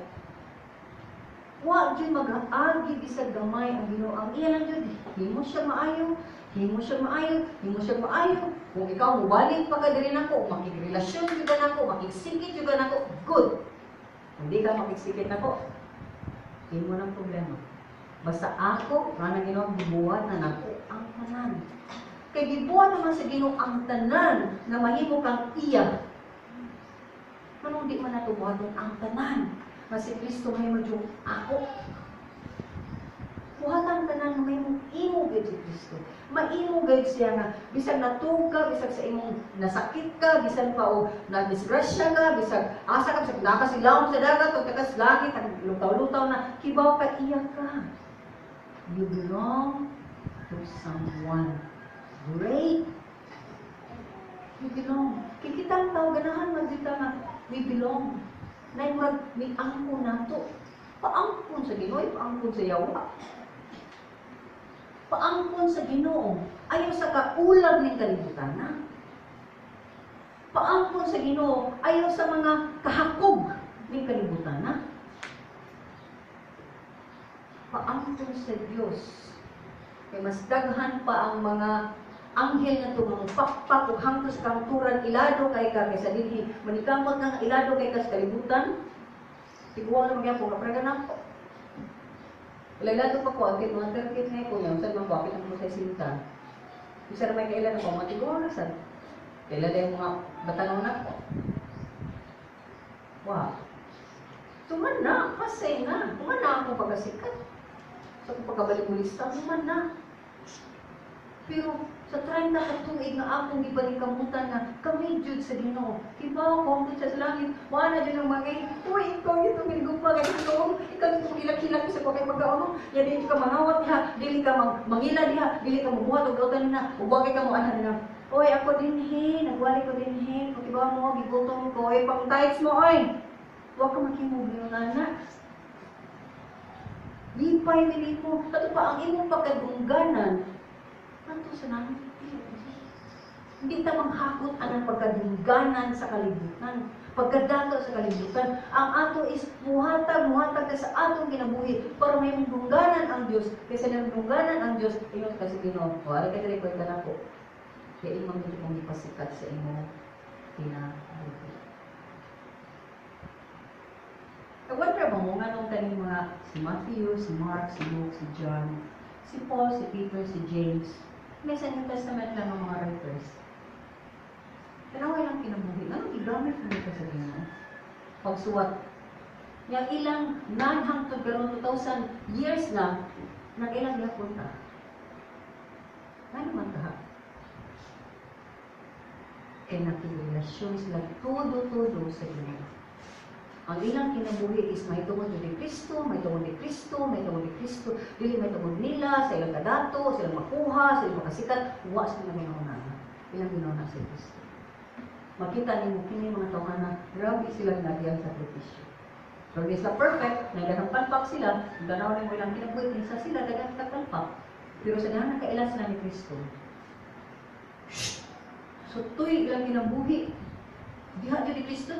Wa jud mag-aagi bisag gamay ang Ginoo. Ang iya lang jud, himo siya maayo, himo siya maayo, himo siya maayo. Kung ikaw mobalik pa ka diri nako, makigrelasyon jud ka nako, makigsikit jud ka nako, good. Kung di ka makigsikit nako, imo nang problema. Basta ako, nga Ginoo, gibuhat na nako ang tanan. Kay gibuhat naman sa Ginoo ang tanan nga mahimo kang iya. Manong di man nato buhaton ang tanan? Nga si Kristo mahimo jud ako. Buhat ang tanan nga mahimong imo gyud si Kristo. Maimo gyud siya nga bisag natug ka, bisag sa imong nasakit ka, bisan pa og nadisgrasya ka, bisag asa ka, bisag nakasilawom sa dagat o takas langit, lutaw-lutaw na, kibaw ka iya ka. You belong to someone great. You belong. Kay kitang tao ganahan man jud ta nga we belong. Nay murag may angkon nato. Paangkon sa Ginoo, paangkon sa yawa. Paangkon sa Ginoo, ayaw sa kaulag ning kalibutan na. Paangkon sa Ginoo, ayaw sa mga kahakog ning kalibutan na. Paangkon sa Dios. Kay mas daghan pa ang mga anghel nga tumang pakpak ug hangtos kangturan ilado kay ka kaysa dinhi manikamot nga ilado kay ka sa kalibutan. Tiguang na magyapon nga praga nako. Ilado pa ko until mga 30 na ko niya, unsa man ko apit ang sa sinta. Bisa ra may kailan ako matiguang na sad. Kailan yung mga batanaw nako. Wow. Tuman na, kasi na. Tuman na ako pagkasikat. Sa akong pagkabalibulista, man na. Pero sa 30 ka tuig nga akong gipaningkamutan nga kami jud sa Ginoo. Kibaw ko hangtod siya sa langit. Wala jud ang mga, "Uy, ikaw itong ginigugma kay ikaw, ikaw itong hilak-hilak sa kay pagkaon. Ya dili ka mangawat diha, dili ka mangila diha, dili ka mubuhat og dautan na, ug wa kay ka mo anha na. Oy, ako dinhi, nagwali ko dinhi, kung kibaw mo, gigutom ko, oy, pang tithes mo, oy. Wa ka maghimog yung nana. Lipay mi mo. Kato pa ang imong pagkadungganan, ato sa langit. Hindi ta manghakot anang pagkadungganan sa kalibutan. Pagkadato sa kalibutan. Ang ato is muhatag, muhatag ka sa atong kinabuhi para may dungganan ang Diyos. Kaysa nang dungganan ang Diyos, ingon ka sa Ginoo. O, ari ka diri ko nako. Kaya imong dito kong ipasikat sa imong kinabuhi. Nag-wonder ba mo nga nung kaning mga si Matthew, si Mark, si Luke, si John, si Paul, si Peter, si James, may sa New Testament lang ang mga writers. Tanawa ilang kinabuhi. Anong gigamit mo ka sa Ginoo? Pagsuwat. Yang ilang nan hangtod karon 2,000 years na, nag-ilang gihapon ta. Ano man ta? Kay nakirelasyon sila todo-todo sa Ginoo. Ang ilang kinabuhi is may tungod ni Kristo, may tungod ni Kristo, may tungod ni Kristo, dili may tungod nila, sa ilang kadato, sa ilang makuha, sa ilang makasikat, wa sila ginauna. Ilang ginauna si Kristo. Makita nimo kini mga tawhana, grabe sila nagyang sakripisyo. So, di sila perfect, nagdaghang palpak sila, tanaw nimo ilang kinabuhi, kinsa sila daghang palpak. Pero sa dahang nakaila sila ni Kristo. So, tuy ilang kinabuhi, diha jud ni Kristo,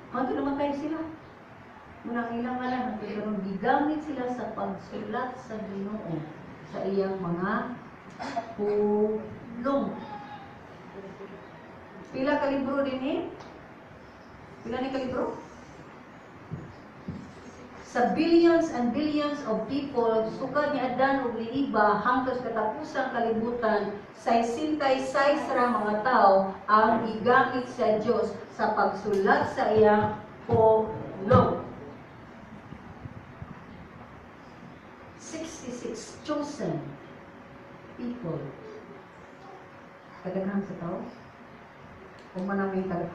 hangtod namatay sila. Munang ilang ngalan, hangtod karon gigamit sila sa pagsulat sa Ginoo sa iyang mga pulong. Pila ka libro din eh? Pila ni ka libro? Sa billions and billions of people, sukad ni Adan ug ni Eva hangtod sa katapusang kalibutan, 66 ra mga tao ang gigamit sa Dios sa pagsulat sa iyang pulong. 66 chosen people. Kadaghan sa tao. Kung man may tag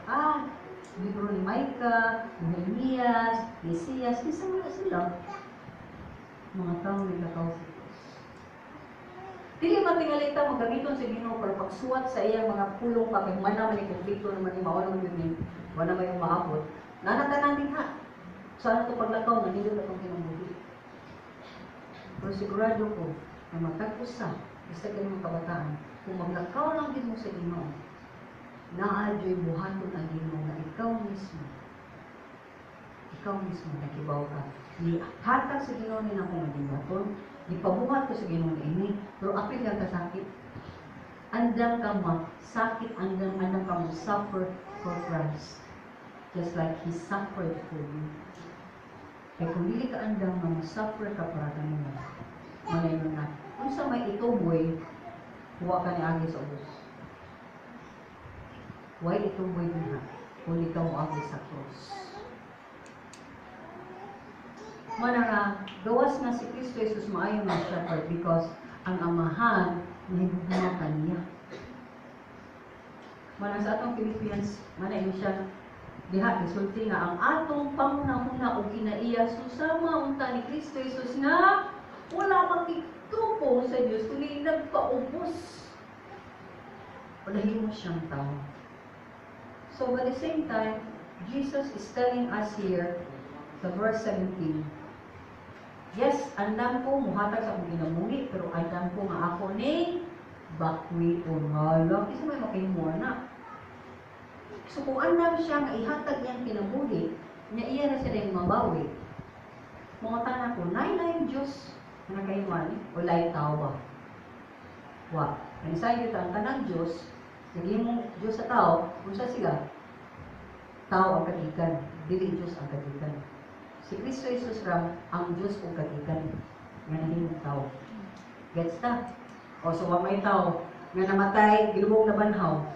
libro ni Micah, ni Jeremias, ni Isaias, kinsa man sila. Mga tao naglakaw sa Diyos. Dili man tingali ta magamiton sa Ginoo para pagsuwat sa iyang mga pulong pa kay man naman ni kumpleto naman ni mao naman yun ni wala may maabot. Nanatanan din ha. Sa ano to paglakaw nga nindot atong kinabuhi. Pero sigurado ko na matag usa basta kini mga kabataan, kung maglakaw lang din mo sa Ginoo, naa jud buhaton ang Ginoo nga ikaw mismo. Ikaw mismo nakibaw ka. Gihatag sa Ginoo ni nako nga gibuhaton, gipabuhat ko sa Ginoo ini, pero apil kang kasakit. Andam ka masakit, andam andam ka mo suffer for Christ. Just like He suffered for you. Kaya kung dili ka andam nga mo-suffer ka para kanila, malay mo na, unsa may ituboy, huwa ka ni agi sa ubos. Why ituboy niya? Kung di ka mo agi sa cross. Mana nga, gawas nga si Kristo Jesus maayo nga shepherd because ang amahan nahigugma kaniya. Mana sa atong Philippians, mana yun siya, diha, gisulti nga ang atong panghuna-huna og kinaiya susama unta ni Kristo Jesus nga wala makigtupo sa Dios kundi nagpaubos. Nahimo siyang tao. So, at the same time, Jesus is telling us here, sa verse 17, yes, andam ko, muhatag sa akong kinabuhi, pero andam ko nga ako ni bakwion. Hala, kinsa may makahimo na. So, kung andam siya nga ihatag niyang kinabuhi, niya iya na siya na mabawi. Mga tanan ko, naay Diyos na nakahimo ani, o laing tao ba? Wa. Kaya sa ang tanang Diyos, naging Diyos sa tao, unsa sila? Tao ang kagikan, dili Diyos ang kagikan. Si Kristo Jesus ra ang Diyos ug kagikan nga nahimong tao. Gets ta? O so wa may tao nga namatay, gilubong na banhaw.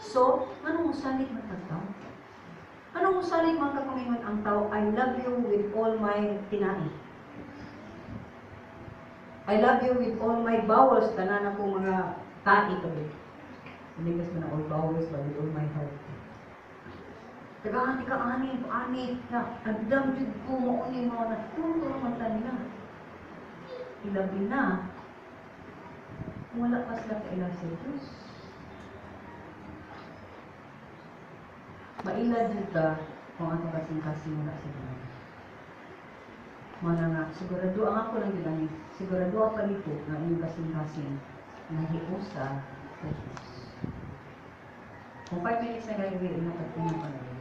So, anong musalig man kag tao? Anong musalig man ka kumingon ang tao, "I love you with all my tinai"? I love you with all my bowels, tanan ako mga tai kabi. Ligas mo na all bowels, but with all my heart. Tagaani ka ani, ani, na andam jud ko mao ni mo na tungtong man ta nila. Ilabi na wala pa sila kaila sa Diyos. Maila jud ta kung atong kasing-kasing wala sa Ginoo. Mana nga, sigurado ang ako lang gid ani, sigurado ang palito nga inyong kasing-kasing nahiusa sa Diyos. Kung 5 minutes na gagawin, ina pag pa na.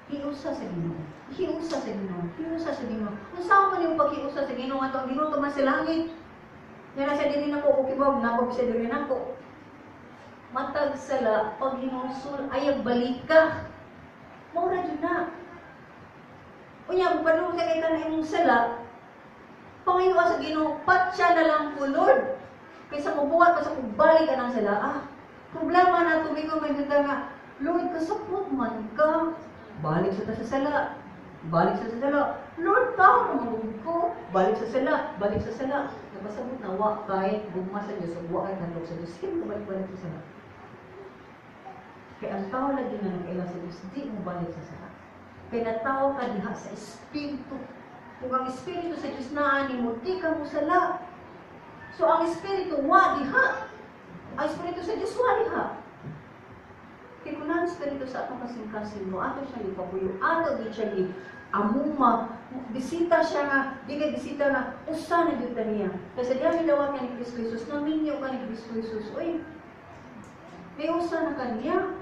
Hiusa sa Ginoo. Hiusa sa Ginoo. Hiusa sa Ginoo. Unsa man yung paghiusa sa Ginoo ato ang Ginoo tuman sa langit. Nga nasa diri nako okay ba nako sa diri nako. Matag sala pag hinulsol ayag balika. Mao ra jud na. Unya kung padung ka kay kana imong sala, pangayo sa Ginoo, patya na lang ko Lord. Kaysa mobuhat pa sa kung balik ka ng sala. Ah, problema na tumingon man jud nga, Lord kasapot man ka. Balik sa ta sa sala. Balik sa sala. Lord, tao naman ko. Balik sa sala. Balik sa sala. Nabasabot na wa kay gugma sa Diyos ug wa kay handok sa Diyos. Sige mo balik-balik sa sala. Kay ang tao lagi nga nagkaila sa Diyos, di mo balik sa sala. Kay natawo ka diha sa Espiritu. Kung ang Espiritu sa Diyos naa nimo, di ka mo sala. So ang Espiritu wa diha. Ang Espiritu sa Diyos wa diha. Kay kung ang Espiritu sa atong kasing-kasing mo, ato siya ipapuyo, ato di siya amuma, bisita siya nga, di kay bisita nga, usa na gyud ta niya. Kasi diha midawat ka ni Kristo Jesus, naminyo ka ni Kristo Jesus, uy, may usa na kaniya.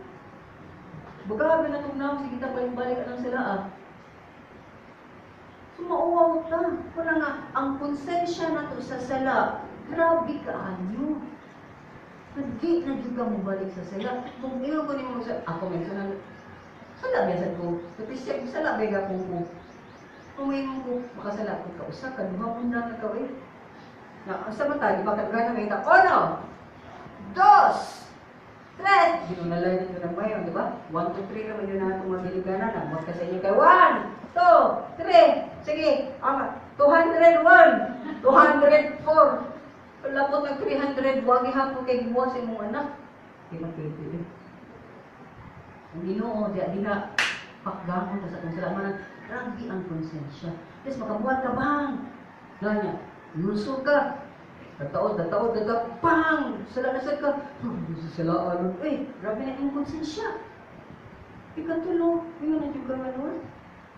Bugabi na itong naong, sige ta, balik-balik ka sila ah. So mauwaw ta. Kuna nga, ang konsensya na to sa sala, grabe kaayo. Hindi na jud ka mobalik sa sala. Kung ingon ko nimo sa ako minsan na sala biya ko. Napisya ko sala biya ko ko. Kung ingon ko makasala ko ka usa ka duha punda ka ka eh. Na sa mata di ba kadugay na may ta. Uno, dos, tres. Ginunalay nito ng bayon, di ba? 1, 2, 3 naman yun na itong mabiliganan. Nagbuhat ka sa inyo kay 1, 2, 3. Sige, ama, 201, 204. Lapot ng 300, wag ihapon kay gibuhat sa imong anak. Di man pwede. Ang Ginoo, diya diha, pakgamon ta sa atong sala. Grabe ang konsensya. Tapos makabuhat ka bang? Ganya, luso ka. Tataod, tataod, tataod, pang! Sala na sad ka. Sala, ano? Eh, grabe na imong konsensya. Ikatulo, yun na jud ka nga, Lord.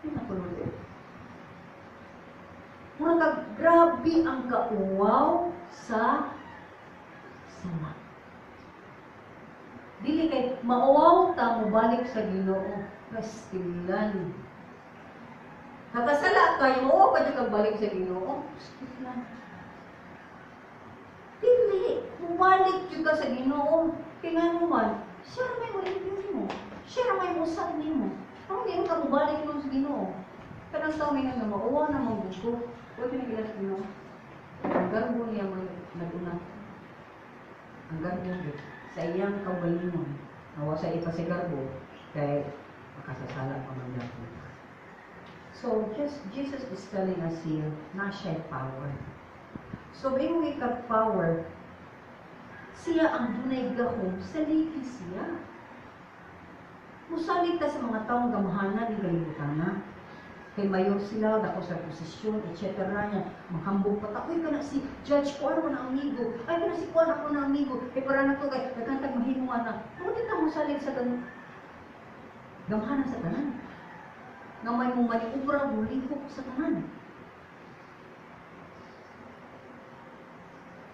Yun na ko, Lord. Eh. Mura ka, grabe ang kauwaw sa sala. Dili kay mauwaw ta mobalik sa Ginoo. Pastilan. Nakasala kayo, mauwaw pa jud kag balik sa Ginoo. Pastilan. Dili, mobalik jud ka sa Ginoo. Kay ngano man, siya ra may moimpyo nimo. Siya ra may mosab nimo. Kung di ka mobalik mo sa Ginoo. Kanang tao may nga mauwaw na mong gusto. Huwag pinagila sa Ginoo. Ang garbo niya may nag-una. Ang garbo sa iyang kaugalingon. Nawa sa ipa si garbo kay makasasala pa man dapat. So just Jesus is telling us here na siya power. So may ka power, siya ang dunay gahom sa liki siya. Musalig ta sa mga taong gamahanan ng kalibutan na. Kay mayor sila, dako sa posisyon, etc. Niya. Mahambog pa ta, uy, kana si Judge ko, ano na amigo? Ay, kana si Kuan, ako na amigo. Kay para na to, kay nagkantag mahimuan na. Kung di ta mosalig sa gamahanan sa tanan. Nga may mong maniubra, mulihok sa tanan.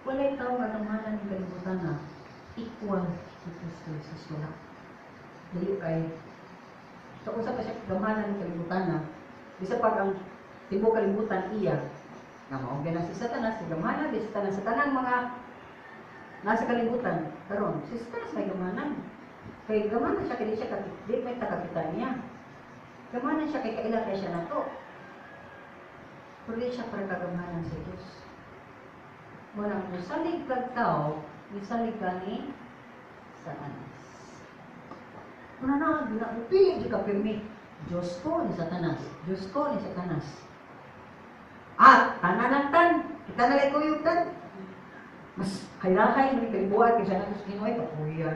Walay tao nga gamahanan ng kalibutan na equal sa Kristo Jesus. Wala. Dali kay, sa usa pa siya gamahanan ng kalibutan na, bisa pag ang tibuok kalibutan iya, nga mao na si Satanas, si gamhanan, di Satanas sa tanang mga nasa kalibutan. Karon, si Satanas may gamhanan. Kay gamhanan siya, kay di siya, di may takakita niya. Gamhanan siya, kay kaila kay siya nato. Pero di siya para kagamhanan sa Diyos. Walang musalig kag tao, misalig ka ni Satanas. Una na, pili ka pirmi. Diyos ko ni Satanas. Diyos ko ni Satanas. At, tananantan. Kita na lang kuyog tan. Mas hayrahay man kalibuat kaysa nato sa Ginoo ay kapuya.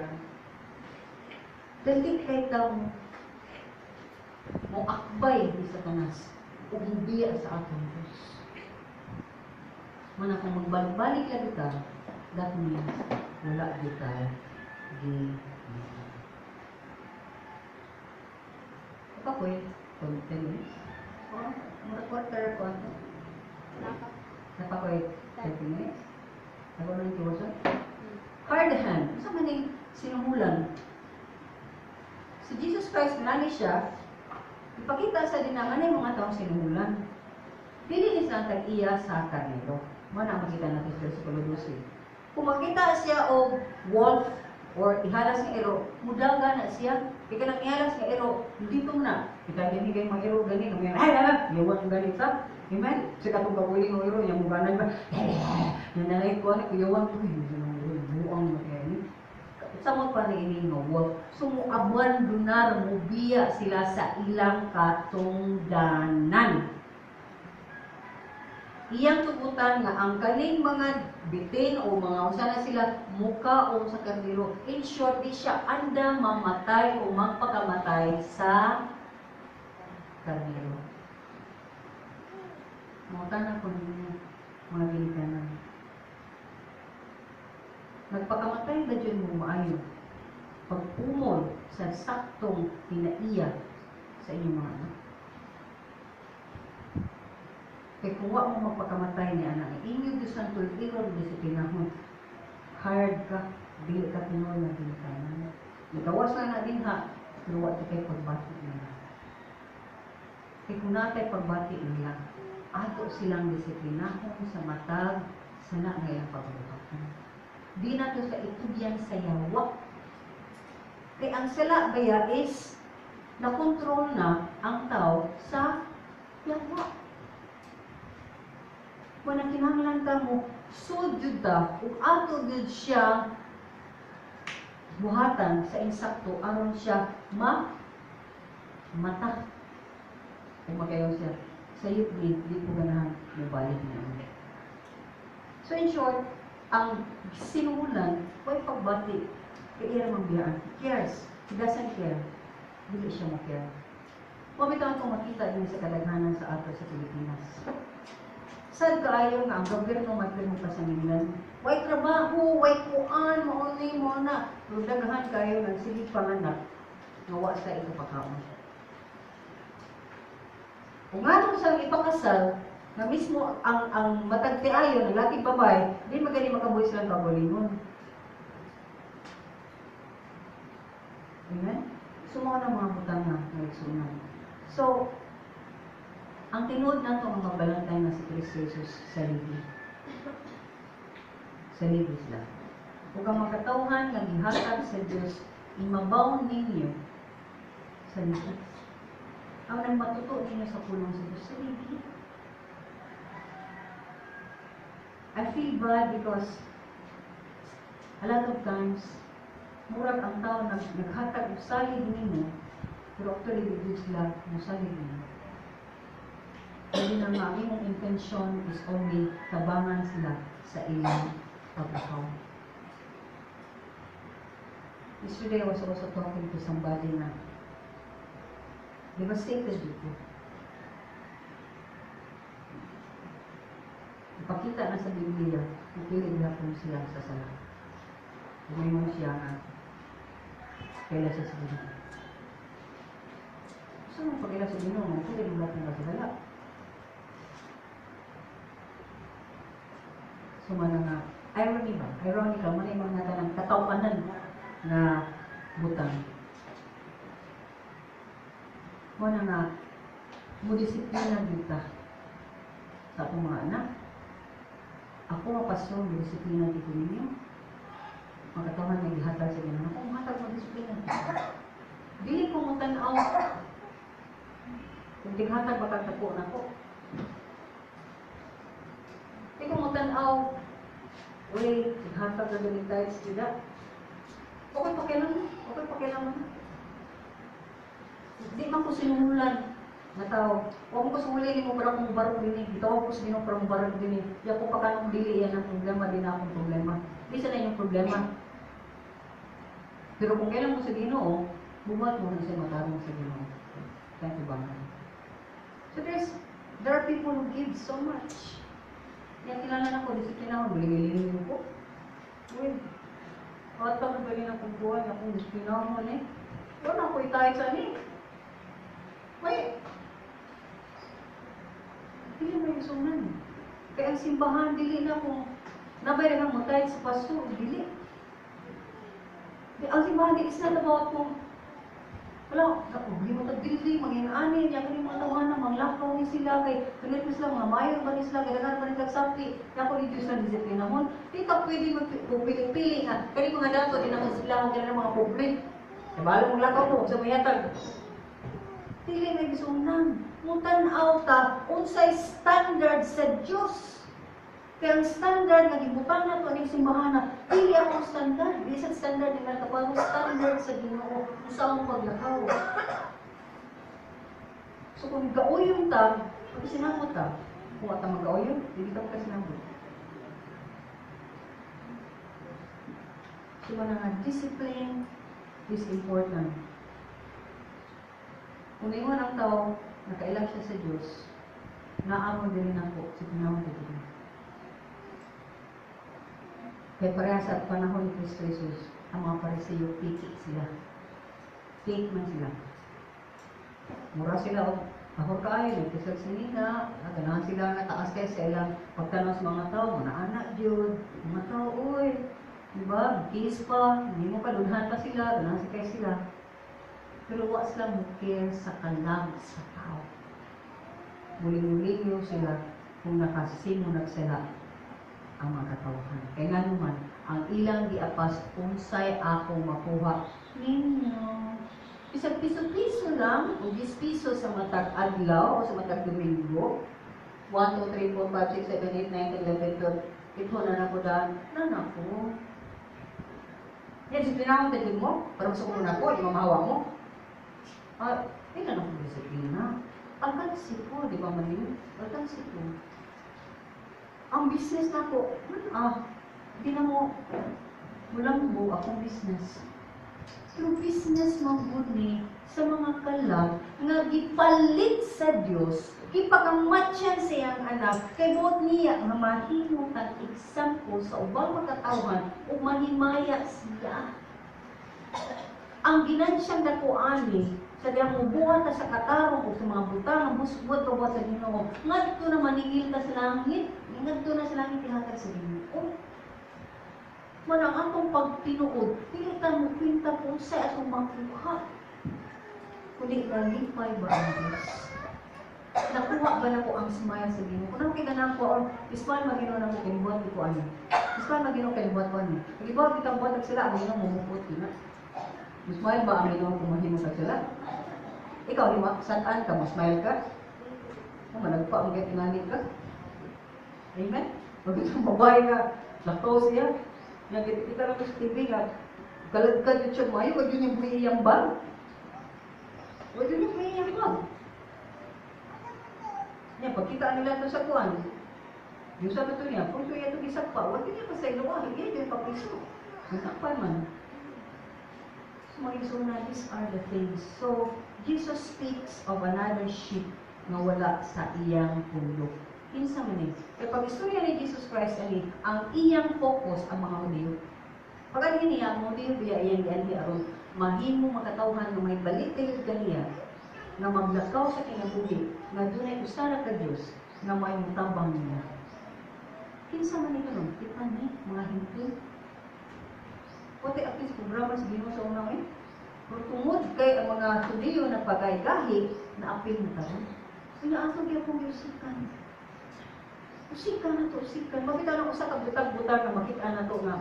Dali kay tao mo akbay ni Satanas ug mubiya sa atong Diyos. Mana kung magbalik-balik lang kita, that means wala kita gi. Apa ko eh? 10 minutes? Oh, mura quarter ko. Napa ko 30 minutes? Ako na yung tiwasan? Hard hand. Sa maning sinuhulan? Si Jesus Christ, nani siya, ipakita sa dinangan ng mga taong sinuhulan. Dili ni sa tag-iya sa karnero. Mana makita natin sa versikulo 12. Kung makita siya og wolf or ihalas nga ero, mudaga na siya. Kaya kanang ihalas nga ero, dito na. Kita gani kay mga ero gani, kami ay ay yawan gani sa. Amen? Sa katong kaguling ng ero, yang muganan ba? Nanalay ko ani kuyawan ko buang na kaya ni. Samot pa ni ini nga wolf. So muabandonar, mubiya sila sa ilang katungdanan. Iyang tugutan nga ang kaning mga bitin o mga usa na sila mukaon sa kardero. In short, di siya anda mamatay o magpakamatay sa kardero. Mautan ko ninyo, mga ginikanan. Nagpakamatay ba dyan mo maayo? Pagpumol sa saktong tinaiya sa inyong mga anak. Kaya kung wa mo magpakamatay ni anak, inyo Diyos ang tuliron disiplinahon. Hard ka, dili ka tinuod na ginikanan. Nagawas na na din ha, pero wa kay pagbati nila. Kaya kung natay pagbati nila, ato silang disiplinahon sa matag sana nga ilang pagbuhaton. Di nato sa itugyan sa yawa. Kaya ang sala baya is nakontrol na ang tao sa yawa. Kung kinahanglan ka mo, sud jud ta ug ato jud siya buhatan sa insakto aron siya ma mata. Kung magayon siya, sayop ni, di ko ganahan, mubalik na. So in short, ang sinulan, way pagbati, kay iya mang biyaan. He cares. He doesn't care. Dili siya mo care. Pamitaw itong makita din sa kadaghanan sa ato sa Pilipinas. Sad kaayo nga ang gobyerno magpirmo pa sa Milan. Way trabaho, way kuan, mauni mo na. Pero daghan kayo nagsilip panganak nga wa sa ipakaon. Kung nga sa ipakasal, na mismo ang matagtiayon, ang laki babay, di magani makabuhi silang kabulingon. Amen? Sumaw na mga butang nga naigsunan. So, ang tinuod nato ang magbalantay na si Kristo Jesus sa libi. Sa libi sila. Ug ang makatawhan nga gihatag sa Dios, imabaw ninyo sa libi. Ang nang matuto ninyo sa pulong sa Dios sa libi. I feel bad because a lot of times, murag ang tao naghatag og salig nimo, pero actually di sila mosalig nimo. Pwede na nga ang imong intention is only tabangan sila sa ilang pagkahaw. Yesterday I was also talking to somebody na devastated dito. Ipakita na sa Biblia, pipili gihapon sila sa sala. Umayon siya nga kaila siya sa Ginoo. So, nung pagkaila sa Ginoo, pili gihapon ka sa sala. So, mana nga, irony ba? Ironical, mana yung mga tanang katawanan na butang. Mana nga, mudisiplina kita sa akong mga anak. Ako nga pastor, mudisiplina dito ninyo. Mga katawan nga gihatag sa Ginoo. Ako matag mo disiplina. Dili ko mo tan-aw. Kung tighatag ba kag dako nako. Di ko mo tan-aw. Uy, tighatag na galing tayo sila. Okay pakialam. Okay pakialam. Di man ko sinumulan. Nga tao, huwag mo ko suli nimo para kung barog dinhi, gitawag ko sa Ginoo para mo barog dinhi. Di ako pa kanong dili yan ang problema, di na akong problema. Di sa na inyong problema. Pero kung kailan mo sa Ginoo, buhat mo na siya matarong sa Ginoo. Thank you ba? So there are people who give so much. Yan, kilala na ko, disiplina ko, buling ko. Uy, at pag galing akong buhay, akong disiplina mo ni. Wala ko itay sa ni. Wait. Dili mo yung sunan. Kaya ang simbahan, dili na kung nabay rin mo tayo sa pastor, dili. Di, ang simbahan, di, is not about kung wala, hindi mo tagdili, manginaanin, niya kani mga tawanan, manglakaw ni sila, kay kanit sila, mga mayo ba ni sila, kay daghan pa ni tagsapi, nako ni Diyos na disiplina mo. Di ka pwede magpili-pili nga, kani mga dato, di naman sila, kani mga pobre. Kaya bahala mong lakaw mo, sa mayatag. Dili na gisunan. Mutan-aw ta, unsay standard sa Diyos. Kaya ang standard nga gibutang nato ning simbahan na dili akong standard, dili sa standard ni Marta, standard sa Ginoo unsa ang paglakaw. So kung gauyom ta, pagkasinamot ta. Kung ata magauyom, dili ka magkasinamot. So wala nga, discipline is important. Kung ingon ang tao, nakailang siya sa Diyos, naamo din nako sa tinawag ko. Kaya pareha sa panahon ni Kristo Jesus, ang mga Pariseo, piki sila. Fake man sila. Mura sila, oh, ahor kaayo, nagkisag sinina, ganahan sila nga taas kay sa ilang pagtanaw sa mga tao, mga anak jud, mga tao, uy, di ba, kiss pa, hindi mo kalunhan pa sila, ganahan sila kay sila. Pero wa sila mo care sa kalag sa tao. Muling-muling sila kung nakasimunag sila ang mga katawhan. Kaya nga naman, ang ilang giapas unsay ako makuha ninyo. Bisag piso-piso lang, o 10 piso sa matag adlaw o sa matag Domingo. 1, 2, 3, 4, 5, 6, 7, 8, 9, 10, 11, 12. Ito na nako daan. Na nako. Yan, disiplina akong tagod mo. Para masuko na ako, imamahawa mo. Ah, ilan akong disiplina? Alkansi ko, di ba man yun? Alkansi ko. Ang business na ko, di na mo, mulambo akong business. Pero business man gud ni sa mga kalag nga gipalit sa Dios, gipakamatyan sa iyang anak, kay buot niya nga mahimo kang example sa ubang makatawhan ug mahimaya siya. Ang ginansyang dako ani sa diyang mubuhat ta sa katarong ug sa mga butang nga busbot pa sa Ginoo, ngadto na maningil ta sa langit, ngadto na sa langit ihatag sa Ginoo. Man ang atong pagtinuod, dili ta mo kwenta kung unsay atong makuha. Kundi nalipay ba ang Diyos? Nakuha ba nako ang smile sa Ginoo? Kung ako kay ganang ko, smile man Ginoo nako kay buhat ko ani. Smile man Ginoo kay buhat ko ani. Gibuhat bitang buhat sila ang Ginoo mumupot na. Smile ba ang Ginoo kung mahimo ka sila? Ikaw hima, saan ka mo smile ka? Kung managpa ang tingali ka. Amen? Pag isang babae nga, lakaw siya. Nakita lang sa TV nga, kaladkad yun siya, mayo, wag yun yung buhiyang bag. Wag yun yung buhiyang bag. Yan, pagkita nila ito sa kuwan, yung sabi ito niya, kung siya ito gisakpa, wag yun niya pa sa iluwa, hindi yun papiso. Nasakpan man. So, mga isuna, these are the things. So, Jesus speaks of another sheep nga wala sa iyang pulo. Kinsa man ni? Kaya pag istorya ni Jesus Christ ani, ang iyang focus ang mga Hudiyo. Pag ani niya, ang Hudiyo biya iyang gianhi aron mahimo makatawhan nga may balik kayod kaniya nga maglakaw sa kinabuhi nga dunay usa ra ka Dios nga may mutabang niya. Kinsa man ni karon? Kita ni mga Hintil. Pati apis programa sa Ginoo sa unang eh. Pero tungod kay ang mga Hudiyo na pagaygahi na apil na karon. Pinaatong gyapon giusikan. Usikan na to, usikan. Makita na usa ka butang-butang na makita na to nga.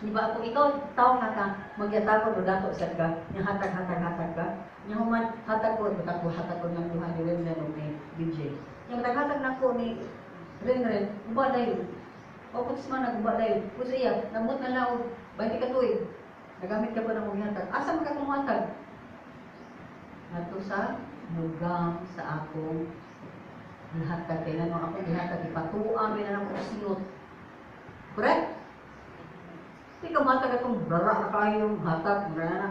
Di ba kung ikaw tao na ka, magyatagon o dato sad ka, nya hatag hatag hatag ka. Nya human hatag ko, butang ko hatag ko ng duha ni Renren o ni DJ. Nya hatag na ko ni Renren, uba dayon. O kung man naguba dayon. Kung sa iya, namot na lang og 20 ka tuig. Nagamit ka pa ng hatag. Asa man ka kung hatag? Ngadto sa Mugam sa akong gihatag kay ngano akong gihatag ipatuan mi na nang singot. Correct? Di ka matag atong brara na kayo hatag mura na.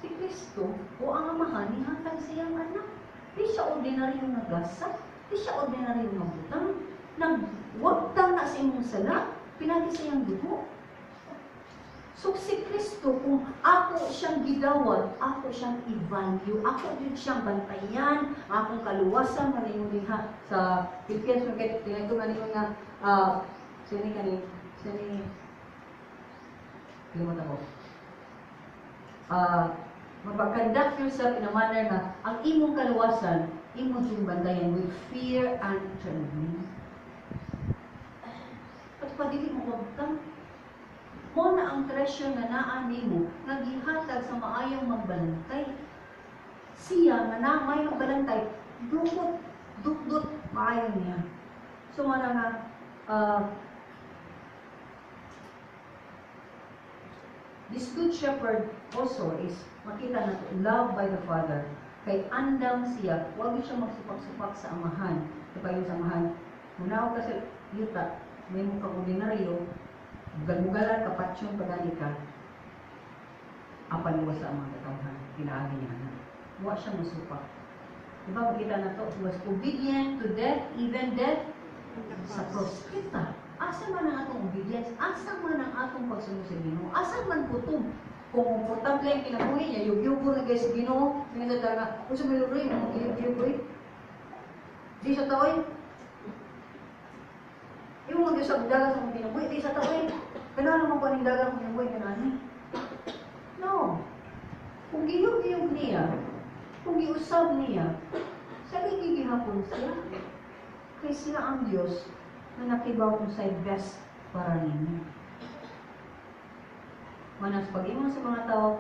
Si Kristo o ang Amahan nihatag sa iyang anak. Di siya ordinaryo nga gasa, di siya ordinaryo nga butang. Nagwagtang na sa imong sala, pinagi sa iyang dugo. So si Kristo, kung ako siyang gidawat, ako siyang i-value, ako din siyang bantayan, akong kaluwasan, maningon diha sa Philippians, kung kahit tingnan ko maningon nga, sini kani, sini, limot ako. Mapag-conduct yourself in a manner na ang imong kaluwasan, imong yung bantayan with fear and trembling. At padili mo wagtang mo na ang treasure nga naa nimo nga gihatag sa maayong magbalantay. Siya nga na maayong magbalantay, dukot, dukdot maayo niya. So mana nga this good shepherd also is makita na to, loved by the Father. Kay andam siya, wag siya magsupak-supak sa amahan. Diba yung sa amahan? Munaw ka sa yuta, may mo kang ordinaryo, mugal-mugalan, kapatsyon, pagani ka, apan mo sa amang katawhan, pinaagi niya na. Wa siya musupak. Diba, makita na to, was obedient to death, even death sa cross. Kita, asa man ang atong obedience, asa man ang atong pagsunod sa Ginoo, asa man kutob. Kung komportable ang kinabuhi niya, yug-yugo na guys sa Ginoo, tingnan sa talaga, kung sa miluroy, mo yug-yugo eh. Di sa tao eh. Yung mga sa dagan sa akong kinabuhi, di sa tao eh. Kailangan naman ko aning dagan akong kinabuhi, kailangan eh. No. Kung giyog-giyog niya, kung giusab niya, sa gigihapon siya. Kay siya ang Diyos na nakibaw kung sa'y best para ninyo. Manas pag-ingon sa mga tao,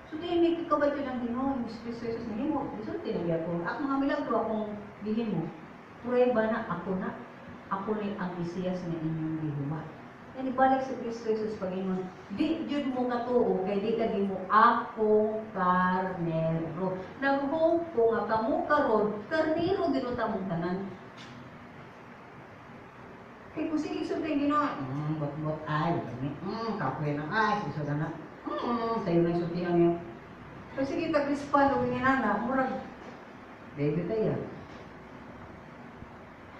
so di may kikabay ko ng Ginoo, yung Kristo Jesus na himo, gisulti na gyapon. Ako mga milagro akong gihimo. Prueba na ako na. Ako ni ang Mesiyas nga inyong gihubat. Yan ibalik sa Kristo Jesus pag-ingon, di jud mo katuo kay di ka gimo akong karnero. Nag-hope ko nga kamo karon karnero ginuta mong tanan. Kay kung sige sulti Ginoo, bot-bot ay, kapoy na ay, sige na. Sayo na sultihan niyo. Kung sige tag-respond og inana, murag baby kaya.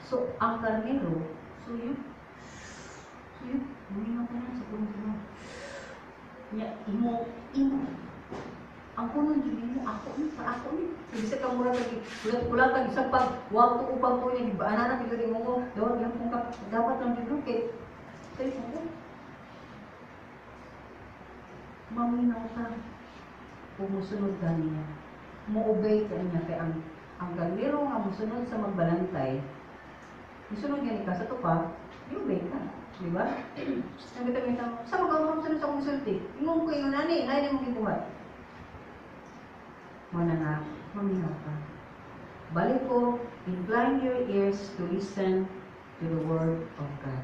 So ang karnero, suyo. Suyo, mumingaw ka na sa punong Ginoo. Nya imo imo ang puno jud nimo ako ni para ako ni. Bisa ka mura kag kulat-kulat kag isang pag wa to upang ko niya gibaana na gid mo dapat gyud ka dapat lang jud kay say ko. Maminaw ka kung musunod ka niya. Mo-obey ka niya kay ang karnero nga musunod sa magbalantay, musunod gani ka sa tupa, i-obey ka. Di ba? Nagkita mo, sa mga musunod sa akong gisulti, ingon ko ingon ani, lain imong gibuhat. Muna nga, maminaw ka. Balik ko, incline your ears to listen to the word of God.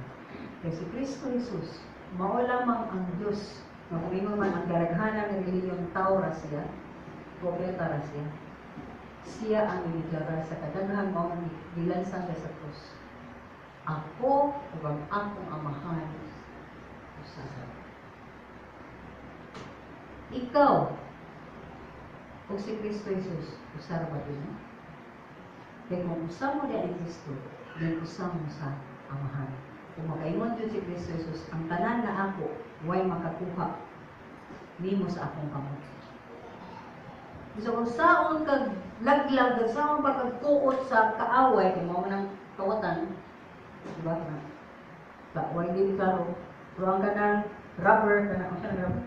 Kay si Kristo Jesus, mao lamang ang Diyos, nga kung ingon man ang daraghanan ng relihiyon, tao ra siya, propeta ra siya. Siya ang gideklara sa kadaghan mao ang gilansang sa krus. Ako ug ang akong Amahan usa. Ikaw ug si Kristo Jesus, usa ra ba din? Kay kung usa mo diha ni Kristo, then usa mo sa Amahan. Kung makaingon jud si Kristo Jesus, ang tanan na ako way makakuha nimo sa akong kamot. So kung saon kag laglag, kung saon pa kag kuot sa kaaway, kay mao man ang kawatan, diba? Ba, way dili klaro. Pero ang kanang rubber, kanang unsa nang rubber?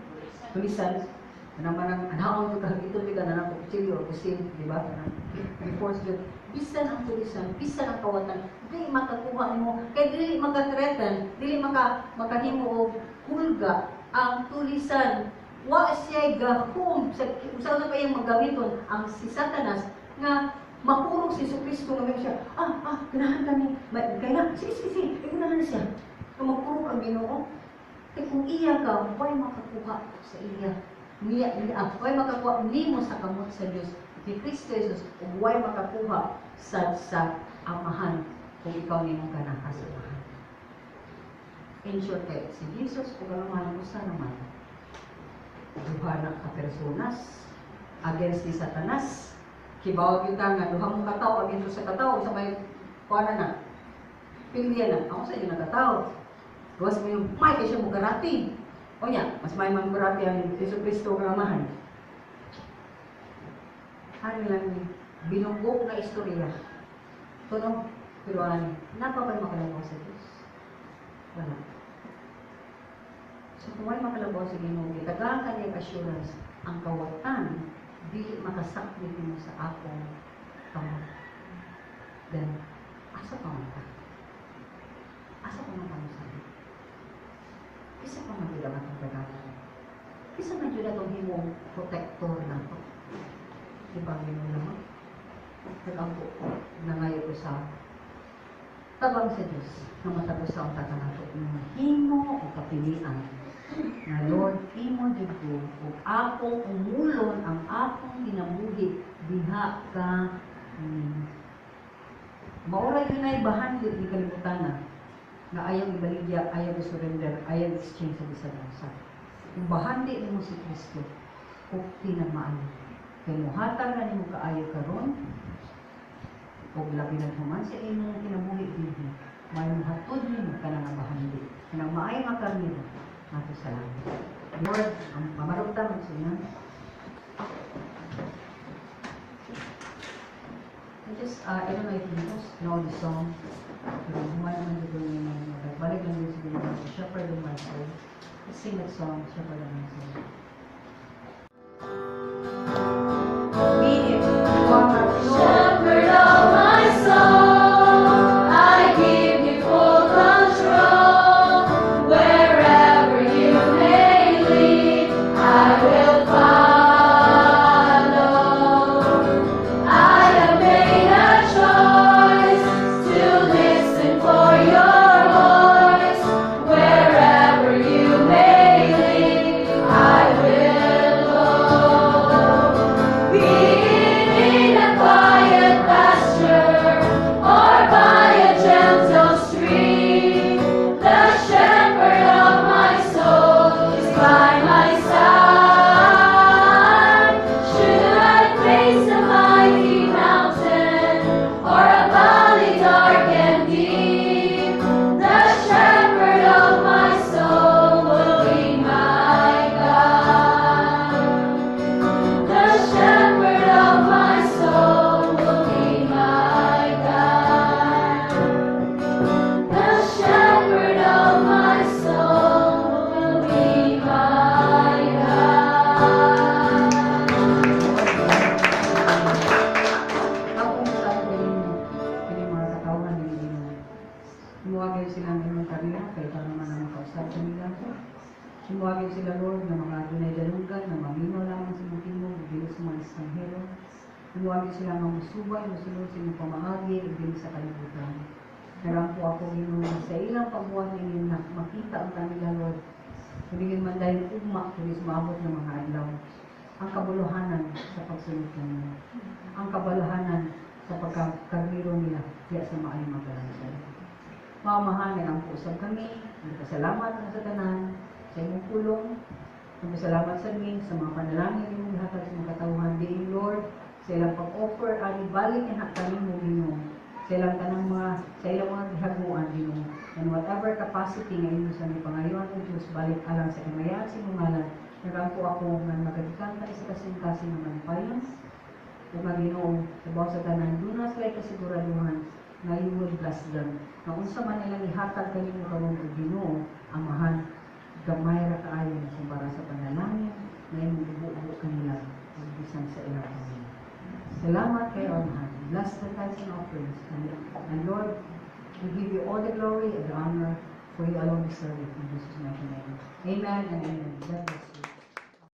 Tulisan, kanang manang anaon jud ka dito di ka na kutsilyo o kusil, di ba? Kanang i-force jud. Bisan ang tulisan, bisan ang kawatan, di makakuha nimo kay dili maka-threaten, dili makahimo og hulga ang tulisan. Wa siya gahom sa usa pa iyang magamiton ang si Satanas nga makurog si Jesucristo nga siya. Ganahan kami. Kay na, sige, sige, sige, igunahan na siya. Nga makurog ang Ginoo. Kay kung iya ka, way makakuha sa iya. Niya, way makakuha nimo sa kamot sa Dios. Kay Kristo Jesus ug way makakuha sa Amahan kung ikaw nimong kanaka sa Amahan. In short, kay si Jesus ug ang Amahan usa naman. Duha na ka personas against ni Satanas. Kibaw gyud ta nga duha mo katawo against sa katawo sa may kuana na. Pilya na, ako sa inyo nakatawo. Gawas mo yung may kay siya mo karati. O nya, mas may man karati ang Jesu Kristo nga Amahan. Ano lang ni binunggok na istorya. Tunog, pero ano, napapay makalabaw sa Diyos? Wala. So kung may makalabaw sa Ginoo, gitagaan ka niya assurance, ang kawatan, dili makasakit mo sa akong kamot. Then, asa pa man ka? Asa pa man ka mo sa Isa pa man jud ang atong tagalan? Isa man jud atong himong protector nato? Di ba Ginoo lamang? Nag-ampo ko, nangayo ko sa tabang sa Diyos na matapos sa ang nato himo o kapilian na, "Lord, imo jud ko ug akong umulon ang akong kinabuhi diha ka nimo." Maura yun ay bahan ni kalibutan na na ayaw ibaligya, ayaw i-surrender, ayaw exchange sa bisan unsa. Kung bahandi nimo si Kristo, ukti na maayo. Kay muhatag na nimo kaayo karon, ug labi na human sa imong kinabuhi dinhi, may muhatod nimo kanang nga bahandi. Kanang maayo nga karnero ngadto sa langit. Lord, ang pamarugta man siya. I don't know if you know the song, pero human naman dito niya magbalik lang din siguro sa "Shepherd of My Soul." Let's sing that song, "Shepherd of My Soul." Be it, Shepherd of my soul, I give you full control. Wherever you may lead, I will follow. I have made a choice to listen for your voice. Wherever you may lead, I will go. Be it in a quiet pasture or by a gentle stream, the Shepherd of my soul is by my side. Should I face a mighty mountain or a valley dark and deep, the Shepherd of my soul will be my guide. The Shepherd of my soul will be my guide. The Shepherd of my soul will be my guide. Ako sa ninyo, kini mga katawhan ni Ginoo. Himuwagay sila ng imong karnero, kay ikaw naman ang makausab kanila. Himuwagay sila, Lord, nga mga dunay dalunggan, nga maminaw lamang sa imong tingog, ug dili sa mga estranghero. Himuwagay sila nga musubay, musulod sa imong pamaagi, ug dili sa kalibutan. Nagampo ako, Ginoo, nga sa ilang pagbuhat ninyo na makita ang kanila, Lord. Kundi man dahil ugma, kundi sumabot ng mga adlaw. Ang kabuluhanan sa pagsunod kanila. Ang kabuluhanan sa pagkakarnero nila diya sa maayong magalansan. Mamahan, nagampo usab kami, nagpasalamat ang sa tanan, sa imong pulong, nagpasalamat sa amin sa mga panalangin nimong gihatag sa mga katawhan diin, Lord, sa ilang pag-offer ani balik na kanimo, Ginoo, sa ilang tanang mga sa ilang mga gihaguan, Ginoo, and whatever capacity nga imo sa pangayuan o Diyos, balik alang sa kamayan sa imong ngalan. Nagampo ako nga magadikan ka sa kasing-kasing nga malipayon ug nga, Ginoo, sabaw sa tanan, duna sila kasiguraduhan nga you will bless them. Nga unsa man ilang ihatag kanimo karon o Ginoo Amahan, gamay ra kaayo kumpara sa panalangin na imong ibubo kanila ug bisan sa ilang pamilya. Salamat kay Amahan. Bless the tithes and offerings. And Lord, we give you all the glory and the honor, for you alone deserve it. In Jesus' mighty name. Amen and amen. God bless you.